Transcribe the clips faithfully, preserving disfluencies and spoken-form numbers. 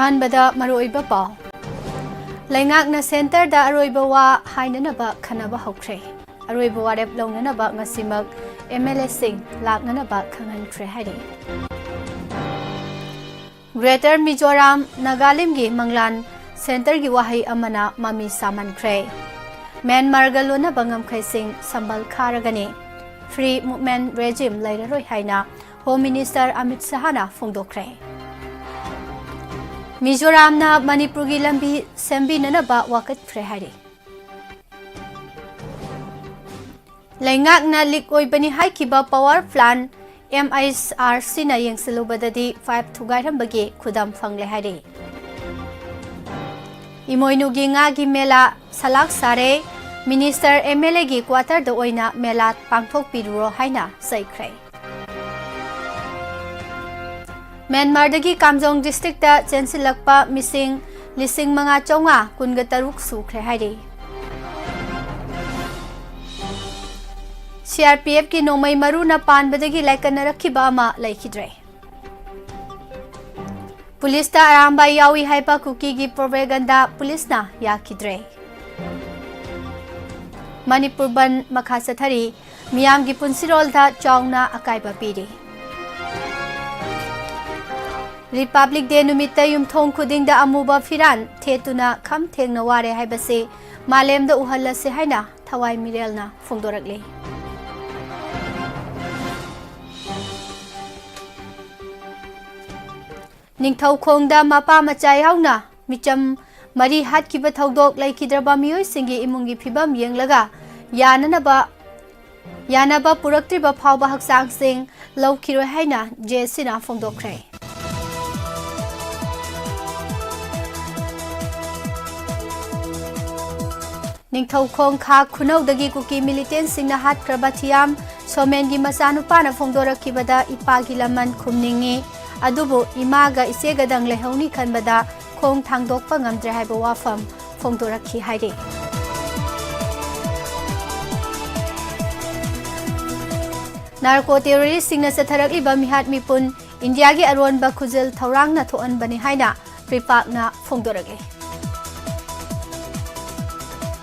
ꯑꯍꯥꯟꯕꯗ ꯃꯔꯨꯑꯣꯏꯕ ꯄꯥꯎ꯫ ꯂꯩꯉꯥꯛꯅ centreꯗ ꯑꯔꯣꯏꯕ ꯋꯥ ꯍꯥꯏꯅꯅꯕ ꯈꯟꯅꯕ ꯍꯧꯈ꯭ꯔꯦ꯫ ꯑꯔꯣꯏꯕ ꯋꯥꯔꯦꯞ ꯂꯧꯅꯅꯕ ꯉꯁꯤꯃꯛ MLAꯁꯤꯡ ꯂꯥꯛꯅꯅꯕ ꯈꯪꯍꯟꯈ꯭ꯔꯦ ꯍꯥꯏꯔꯤ꯫ Greater Mizoram, ꯅꯥꯒꯥꯂꯦꯟꯒꯤ ꯃꯪꯂꯥꯟ centreꯒꯤ ꯋꯥꯍꯩ ꯑꯃꯅ ꯃꯃꯤ ꯁꯥꯃꯟꯈ꯭ꯔꯦ꯫ ꯃ꯭ꯌꯥꯟꯃꯥꯔꯒ ꯂꯣꯟꯅꯕ ꯉꯝꯈꯩꯁꯤꯡ ꯁꯝꯕꯜ ꯈꯥꯔꯒꯅꯤ꯫ Free movement regime ꯂꯩꯔꯔꯣꯏ ꯍꯥꯏꯅ Home Minister ꯑꯃꯤꯠ ꯁꯍꯥꯅ ꯐꯣꯡꯗꯣꯛꯈ꯭ꯔꯦ꯫ ꯃꯤꯖꯣꯔꯥꯝꯅ ꯃꯅꯤꯄꯨꯔꯒꯤ ꯂꯝꯕꯤ ꯁꯦꯝꯕꯤꯅꯅꯕ ꯋꯥꯀꯠꯈ꯭ꯔꯦ ꯍꯥꯏꯔꯤ꯫ ꯂꯩꯉꯥꯛꯅ leak ꯑꯣꯏꯕꯅꯤ ꯍꯥꯏꯈꯤꯕ power plant MHRCꯅ ꯌꯦꯡꯁꯤꯜꯂꯨꯕꯗꯗꯤ pipe ꯊꯨꯒꯥꯏꯔꯝꯕꯒꯤ ꯈꯨꯗꯝ ꯐꯪꯂꯦ ꯍꯥꯏꯔꯤ꯫ ꯏꯃꯣꯏꯅꯨꯒꯤ ꯉꯥꯒꯤ ꯃꯦꯂꯥ ꯁꯂꯥꯛ ꯁꯥꯔꯦ꯫ Minister MLAꯒꯤ quarterꯗ ꯑꯣꯏꯅ ꯃꯦꯂꯥ ꯄꯥꯡꯊꯣꯛꯄꯤꯔꯨꯔꯣ ꯍꯥꯏꯅ ꯆꯩꯈ꯭ꯔꯦ꯫ ꯃ꯭ꯌꯥꯟꯃꯥꯔꯗꯒꯤ ꯀꯥꯝꯖꯣꯡ districtꯇ ꯆꯦꯟꯁꯤꯜꯂꯛꯄ ꯃꯤꯁꯤꯡ ꯂꯤꯁꯤꯡ ꯃꯉꯥ ꯆꯥꯝꯃꯉꯥ ꯀꯨꯟꯒ ꯇꯔꯨꯛ ꯁꯨꯈ꯭ꯔꯦ ꯍꯥꯏꯔꯤ꯫ CRPFꯀꯤ ꯅꯣꯡꯃꯩ ꯃꯔꯨꯅ ꯄꯥꯟꯕꯗꯒꯤ ꯂꯥꯏꯀꯠꯅꯔꯛꯈꯤꯕ ꯑꯃ ꯂꯩꯈꯤꯗ꯭ꯔꯦ꯫ ꯄꯨꯂꯤꯁꯇ ꯑꯔꯥꯝꯕꯥꯏ ꯌꯥꯎꯏ ꯍꯥꯏꯕ ꯀꯨꯀꯤꯒꯤ propaganda ꯄꯨꯂꯤꯁꯅ ꯌꯥꯈꯤꯗ꯭ꯔꯦ꯫ ꯃꯅꯤꯄꯨꯔ ꯕꯟꯗ ꯃꯈꯥ ꯆꯠꯊꯔꯤ꯫ ꯃꯤꯌꯥꯝꯒꯤ ꯄꯨꯟꯁꯤꯔꯣꯜꯗ ꯆꯥꯎꯅ ꯑꯀꯥꯏꯕ ꯄꯤꯔꯤ꯫ Republic Day ꯅꯨꯃꯤꯠꯇ ꯌꯨꯝꯊꯣꯡ ꯈꯨꯗꯤꯡꯗ ꯑꯃꯨꯕ ꯐꯤꯔꯥꯟ ꯊꯦꯠꯇꯨꯅ ꯈꯝ ꯊꯦꯡꯅ ꯋꯥꯔꯦ ꯍꯥꯏꯕꯁꯤ ꯃꯥꯂꯦꯝꯗ ꯎꯍꯜꯂꯁꯤ ꯍꯥꯏꯅ ꯊꯋꯥꯏ ꯃꯤꯔꯦꯜꯅ ꯐꯣꯡꯗꯣꯔꯛꯂꯤ꯫ ꯅꯤꯡꯊꯧꯈꯣꯡꯗ ꯃꯄꯥ ꯃꯆꯥ ꯌꯥꯎꯅ ꯃꯤꯆꯝ ꯃꯔꯤ ꯍꯥꯠꯈꯤꯕ ꯊꯧꯗꯣꯛ꯫ ꯂꯩꯈꯤꯗ꯭ꯔꯕ ꯃꯤꯑꯣꯏꯁꯤꯡꯒꯤ ꯏꯃꯨꯡꯒꯤ ꯐꯤꯕꯝ ꯌꯦꯡꯂꯒ ꯌꯥꯅꯅꯕ, ꯌꯥꯅꯕ ꯄꯨꯔꯛꯇ꯭ꯔꯤꯕ ꯐꯥꯎꯕ ꯍꯛꯆꯥꯡꯁꯤꯡ ꯂꯧꯈꯤꯔꯣꯏ ꯍꯥꯏꯅ JACꯅ ꯐꯣꯡꯗꯣꯛꯈ꯭ꯔꯦ꯫ ꯅꯤꯡꯊꯧꯈꯣꯡ ꯈꯥ ꯈꯨꯅꯧꯗꯒꯤ ꯀꯨꯀꯤ militantꯁꯤꯡꯅ ꯍꯥꯠꯈ꯭ꯔꯕ ꯊꯤꯌꯥꯝ ꯁꯣꯃꯦꯟꯒꯤ ꯃꯆꯥꯅꯨꯄꯥꯅ ꯐꯣꯡꯗꯣꯔꯛꯈꯤꯕꯗ ꯏꯄꯥꯒꯤ ꯂꯃꯟ ꯈꯨꯝꯅꯤꯡꯏ, ꯑꯗꯨꯕꯨ ꯏꯃꯥꯒ ꯏꯆꯦꯒꯗꯪ ꯂꯩꯍꯧꯅꯤ ꯈꯟꯕꯗ ꯈꯣꯡ ꯊꯥꯡꯗꯣꯛꯄ ꯉꯝꯗ꯭ꯔꯦ ꯍꯥꯏꯕ ꯋꯥꯐꯝ ꯐꯣꯡꯗꯣꯔꯛꯈꯤ ꯍꯥꯏꯔꯤ꯫ Narco terroristꯁꯤꯡꯅ ꯆꯠꯊꯔꯛꯂꯤꯕ ꯃꯤꯍꯥꯠ ꯃꯤꯄꯨꯟ ꯏꯟꯗꯤꯌꯥꯒꯤ ꯑꯔꯣꯟꯕ ꯈꯨꯖꯤꯜ ꯊꯧꯔꯥꯡꯅ ꯊꯣꯛꯍꯟꯕꯅꯤ ꯍꯥꯏꯅ ꯄꯥꯛꯅ ꯐꯣꯡꯗꯣꯔꯛꯂꯤ꯫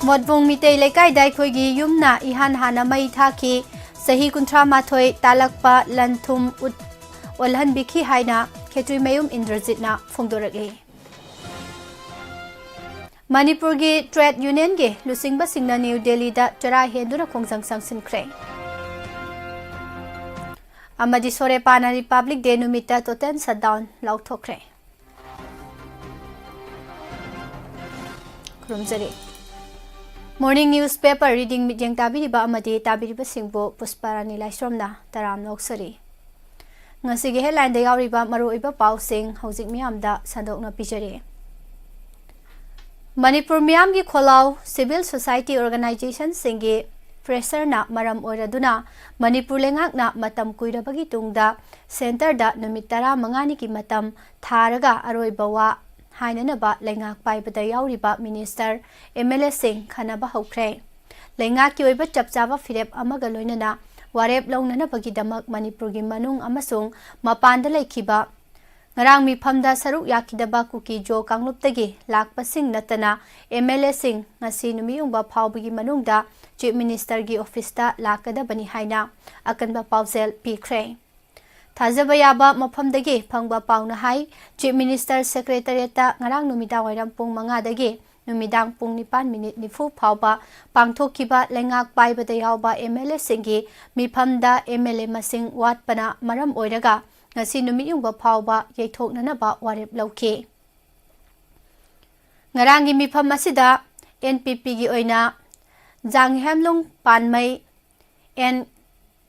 ꯃꯣꯠꯕꯨꯡ ꯃꯤꯇꯩ ꯂꯩꯀꯥꯏꯗ ꯑꯩꯈꯣꯏꯒꯤ ꯌꯨꯝꯅ ꯏꯍꯥꯟ ꯍꯥꯟꯅ ꯃꯩ ꯊꯥꯈꯤ꯫ ꯆꯍꯤ ꯀꯨꯟꯊ꯭ꯔꯥ ꯃꯥꯊꯣꯏ ꯇꯥꯂꯛꯄ ꯂꯟ ꯊꯨꯝ ꯎꯠ-, ꯑꯣꯜꯍꯟꯕꯤꯈꯤ ꯍꯥꯏꯅ ꯈꯦꯇ꯭ꯔꯤꯃꯌꯨꯝ ꯏꯟꯗ꯭ꯔꯖꯤꯠꯅ ꯐꯣꯡꯗꯣꯔꯛꯂꯤ꯫ ꯃꯅꯤꯄꯨꯔꯒꯤ ꯇ꯭ꯔꯦꯗ ꯌꯨꯅꯤꯌꯟꯒꯤ ꯂꯨꯆꯤꯡꯕꯁꯤꯡꯅ ꯅ꯭ꯌꯨ ꯗꯦꯜꯂꯤꯗ ꯆꯔꯥ ꯍꯦꯟꯗꯨꯅ ꯈꯣꯡꯖꯪ ꯆꯪꯁꯤꯟꯈ꯭ꯔꯦ꯫ ꯑꯃꯗꯤ ꯁꯣꯔꯦꯄꯥꯅ ꯔꯤꯄꯕ꯭ꯂꯤꯛ ꯗꯦ ꯅꯨꯃꯤꯠꯇ ꯇꯣꯇꯦꯜ ꯁꯠꯗꯥꯎꯟ ꯂꯥꯎꯊꯣꯛꯈ꯭ꯔꯦ꯫ ꯈꯨꯔꯨꯝꯖꯔꯤ꯫ ꯃꯣꯔꯅꯤꯡ ꯅ꯭ꯌꯨꯁ ꯄꯦꯄꯔ ꯔꯤꯗꯤꯡ ꯃꯤꯠꯌꯦꯡ ꯇꯥꯕꯤꯔꯤꯕ ꯑꯃꯗꯤ ꯇꯥꯕꯤꯔꯤꯕꯁꯤꯡꯕꯨ ꯄꯨꯁꯄꯥꯔꯥꯅꯤ ꯂꯥꯏꯁ꯭ꯔꯝꯅ ꯇꯔꯥꯝꯅ ꯑꯣꯛꯆꯔꯤ꯫ ꯉꯁꯤꯒꯤ ꯍꯦꯗꯂꯥꯏꯟꯗ ꯌꯥꯎꯔꯤꯕ ꯃꯔꯨꯑꯣꯏꯕ ꯄꯥꯎꯁꯤꯡ ꯍꯧꯖꯤꯛ ꯃꯤꯌꯥꯝꯗ ꯁꯟꯗꯣꯛꯅ ꯄꯤꯖꯔꯤ꯫ ꯃꯅꯤꯄꯨꯔ ꯃꯤꯌꯥꯝꯒꯤ ꯈꯣꯜꯂꯥꯎ, ꯁꯤꯚꯤꯜ ꯁꯣꯁꯥꯏꯇꯤ ꯑꯣꯔꯒꯅꯥꯏꯖꯦꯁꯟꯁꯤꯡꯒꯤ ꯄ꯭ꯔꯦꯁꯔꯅ ꯃꯔꯝ ꯑꯣꯏꯔꯗꯨꯅ ꯃꯅꯤꯄꯨꯔ ꯂꯩꯉꯥꯛꯅ ꯃꯇꯝ ꯀꯨꯏꯔꯕꯒꯤ ꯇꯨꯡꯗ ꯁꯦꯟꯇꯔꯗ ꯅꯨꯃꯤꯠ ꯇꯔꯥꯃꯉꯥꯅꯤꯒꯤ ꯃꯇꯝ ꯊꯥꯔꯒ ꯑꯔꯣꯏꯕ ꯋꯥ ꯍꯥꯏꯅꯅꯕ ꯂꯩꯉꯥꯛ ꯄꯥꯏꯕꯗ ꯌꯥꯎꯔꯤꯕ ꯃꯤꯅꯤꯁꯇꯔ, ꯑꯦꯝ ꯑꯦꯜ ꯑꯦꯁꯤꯡ ꯈꯟꯅꯕ ꯍꯧꯈ꯭ꯔꯦ꯫ ꯂꯩꯉꯥꯛꯀꯤ ꯑꯣꯏꯕ ꯆꯞ ꯆꯥꯕ ꯐꯤꯔꯦꯞ ꯑꯃꯒ ꯂꯣꯏꯅꯅ ꯋꯥꯔꯦꯞ ꯂꯧꯅꯅꯕꯒꯤꯗꯃꯛ ꯃꯅꯤꯄꯨꯔꯒꯤ ꯃꯅꯨꯡ ꯑꯃꯁꯨꯡ ꯃꯄꯥꯟꯗ ꯂꯩꯈꯤꯕ ꯉꯔꯥꯡ ꯃꯤꯐꯝꯗ ꯁꯔꯨꯛ ꯌꯥꯈꯤꯗꯕ ꯀꯨꯀꯤ ꯖꯣ ꯀꯥꯡꯂꯨꯞꯇꯒꯤ ꯂꯥꯛꯄꯁꯤꯡ ꯅꯠꯇꯅ ꯑꯦꯝ ꯑꯦꯜ ꯑꯦꯁꯤꯡ ꯉꯁꯤ ꯅꯨꯃꯤꯠ ꯌꯨꯡꯕ ꯐꯥꯎꯕꯒꯤ ꯃꯅꯨꯡꯗ ꯆꯤꯐ ꯃꯤꯅꯤꯁꯇꯔꯒꯤ ꯑꯣꯐꯤꯁꯇ ꯂꯥꯛꯀꯗꯕꯅꯤ ꯍꯥꯏꯅ ꯑꯀꯟꯕ ꯄꯥꯎꯖꯦꯜ ꯄꯤꯈ꯭ꯔꯦ꯫ ꯊꯥꯖꯕ ꯌꯥꯕ ꯃꯐꯝꯗꯒꯤ ꯐꯪꯕ ꯄꯥꯎꯅ ꯍꯥꯏ, ꯆꯤꯐ ꯃꯤꯅꯤꯁꯇꯔ ꯁꯦꯀ꯭ꯔꯦꯇꯔꯤꯌꯦꯠꯇ ꯉꯔꯥꯡ ꯅꯨꯃꯤꯗꯥꯡ ꯋꯥꯏꯔꯝ ꯄꯨꯡ ꯃꯉꯥꯗꯒꯤ ꯅꯨꯃꯤꯗꯥꯡ ꯄꯨꯡ ꯅꯤꯄꯥꯟ ꯃꯤꯅꯤꯠ ꯅꯤꯐꯨ ꯐꯥꯎꯕ ꯄꯥꯡꯊꯣꯛꯈꯤꯕ ꯂꯩꯉꯥꯛ ꯄꯥꯏꯕꯗ ꯌꯥꯎꯕ ꯑꯦꯝ ꯑꯦꯜ ꯑꯦꯁꯤꯡꯒꯤ ꯃꯤꯐꯝꯗ ꯑꯦꯝ ꯑꯦꯜ ꯑꯦ ꯃꯁꯤꯡ ꯋꯥꯠꯄꯅ ꯃꯔꯝ ꯑꯣꯏꯔꯒ ꯉꯁꯤ ꯅꯨꯃꯤꯠ ꯌꯨꯡꯕ ꯐꯥꯎꯕ ꯌꯩꯊꯣꯛꯅꯅꯕ ꯋꯥꯔꯦꯞ ꯂꯧꯈꯤ꯫ ꯉꯔꯥꯡꯒꯤ ꯃꯤꯐꯝ ꯑꯁꯤꯗ ꯑꯦꯟ ꯄꯤ ꯄꯤꯒꯤ ꯑꯣꯏꯅ Janghemlung Panmei, N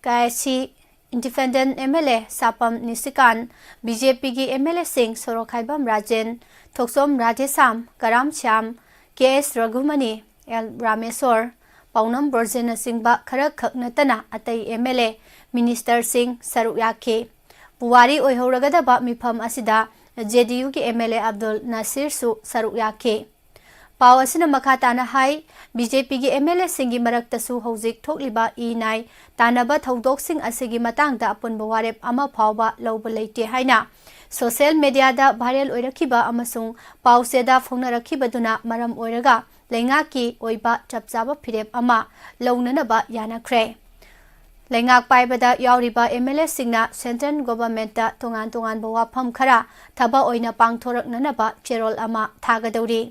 Kaisii, independent M L A Sapam Nishikant, B J ꯄꯤꯒꯤ ꯑꯦꯝ ꯑꯦꯜ ꯑꯦꯁꯤꯡ Sorokhaibam Rajen, Thokchom Radheshyam, Karam Shyam, K S Raghumani, L Rameshwar, ꯄꯥꯎꯅꯝ ꯕ꯭ꯔꯣꯖꯦꯟꯅꯆꯤꯡꯕ ꯈꯔ ꯈꯛ ꯅꯠꯇꯅ ꯑꯇꯩ ꯑꯦꯝ ꯑꯦꯜ ꯑꯦ, ꯃꯤꯅꯤꯁꯇꯔꯁꯤꯡ ꯁꯔꯨꯛ ꯌꯥꯈꯤ꯫ ꯄꯨꯋꯥꯔꯤ ꯑꯣꯏꯍꯧꯔꯒꯗꯕ ꯃꯤꯐꯝ ꯑꯁꯤꯗ ꯖꯦ ꯗꯤ ꯌꯨꯒꯤ ꯑꯦꯝ ꯑꯦꯜ ꯑꯦ ꯑꯕꯗꯨꯜ ꯅꯁꯤꯔꯁꯨ ꯁꯔꯨꯛ ꯌꯥꯈꯤ꯫ ꯄꯥꯎ ꯑꯁꯤꯅ ꯃꯈꯥ ꯇꯥꯅ ꯍꯥꯏ, ꯕꯤ ꯖꯦ ꯄꯤꯒꯤ ꯑꯦꯝ ꯑꯦꯜ ꯑꯦꯁꯤꯡꯒꯤ ꯃꯔꯛꯇꯁꯨ ꯍꯧꯖꯤꯛ ꯊꯣꯛꯂꯤꯕ ꯏ ꯅꯥꯏ ꯇꯥꯟꯅꯕ ꯊꯧꯗꯣꯛꯁꯤꯡ ꯑꯁꯤꯒꯤ ꯃꯇꯥꯡꯗ ꯑꯄꯨꯟꯕ ꯋꯥꯔꯦꯞ ꯑꯃ ꯐꯥꯎꯕ ꯂꯧꯕ ꯂꯩꯇꯦ ꯍꯥꯏꯅ ꯁꯣꯁꯤꯌꯦꯜ ꯃꯦꯗꯤꯌꯥꯗ ꯚꯥꯏꯔꯦꯜ ꯑꯣꯏꯔꯛꯈꯤꯕ ꯑꯃꯁꯨꯡ ꯄꯥꯎꯆꯦꯗ ꯐꯣꯡꯅꯔꯛꯈꯤꯕꯗꯨꯅ ꯃꯔꯝ ꯑꯣꯏꯔꯒ ꯂꯩꯉꯥꯛꯀꯤ ꯑꯣꯏꯕ ꯆꯞ ꯆꯥꯕ ꯐꯤꯔꯦꯞ ꯑꯃ ꯂꯧꯅꯅꯕ ꯌꯥꯅꯈ꯭ꯔꯦ꯫ ꯂꯩꯉꯥꯛ ꯄꯥꯏꯕꯗ ꯌꯥꯎꯔꯤꯕ ꯑꯦꯝ ꯑꯦꯜ ꯑꯦꯁꯤꯡꯅ ꯁꯦꯟꯇ꯭ꯔꯦꯜ ꯒꯣꯚꯔꯟꯃꯦꯟꯠꯇ ꯇꯣꯉꯥꯟ ꯇꯣꯉꯥꯟꯕ ꯋꯥꯐꯝ ꯈꯔ ꯊꯕꯛ ꯑꯣꯏꯅ ꯄꯥꯡꯊꯣꯔꯛꯅꯅꯕ ꯆꯦꯔꯣꯜ ꯑꯃ ꯊꯥꯒꯗꯧꯔꯤ꯫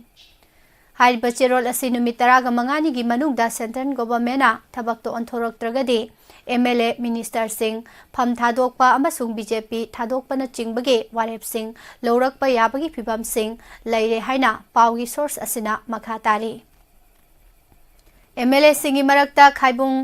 ꯍꯥꯏꯔꯤꯕ ꯆꯦꯔꯣꯜ ꯑꯁꯤ ꯅꯨꯃꯤꯠ ꯇꯔꯥꯒ ꯃꯉꯥꯅꯤꯒꯤ ꯃꯅꯨꯡꯗ ꯁꯦꯟꯇ꯭ꯔꯦꯜ ꯒꯣꯚꯔꯟꯃꯦꯟꯠꯅ ꯊꯕꯛꯇ ꯑꯣꯟꯊꯣꯔꯛꯇ꯭ꯔꯒꯗꯤ ꯑꯦꯝ ꯑꯦꯜ ꯑꯦ, ꯃꯤꯅꯤꯁꯇꯔꯁꯤꯡ ꯐꯝ ꯊꯥꯗꯣꯛꯄ ꯑꯃꯁꯨꯡ ꯕꯤ ꯖꯦ ꯄꯤ ꯊꯥꯗꯣꯛꯄꯅꯆꯤꯡꯕꯒꯤ ꯋꯥꯔꯦꯞꯁꯤꯡ ꯂꯧꯔꯛꯄ ꯌꯥꯕꯒꯤ ꯐꯤꯚꯝꯁꯤꯡ ꯂꯩꯔꯦ ꯍꯥꯏꯅ ꯄꯥꯎꯒꯤ ꯁꯣꯔꯁ ꯑꯁꯤꯅ ꯃꯈꯥ ꯇꯥꯔꯤ꯫ ꯑꯦꯝ ꯑꯦꯜ ꯑꯦꯁꯤꯡꯒꯤ ꯃꯔꯛꯇ ꯈꯥꯏꯕꯨꯡ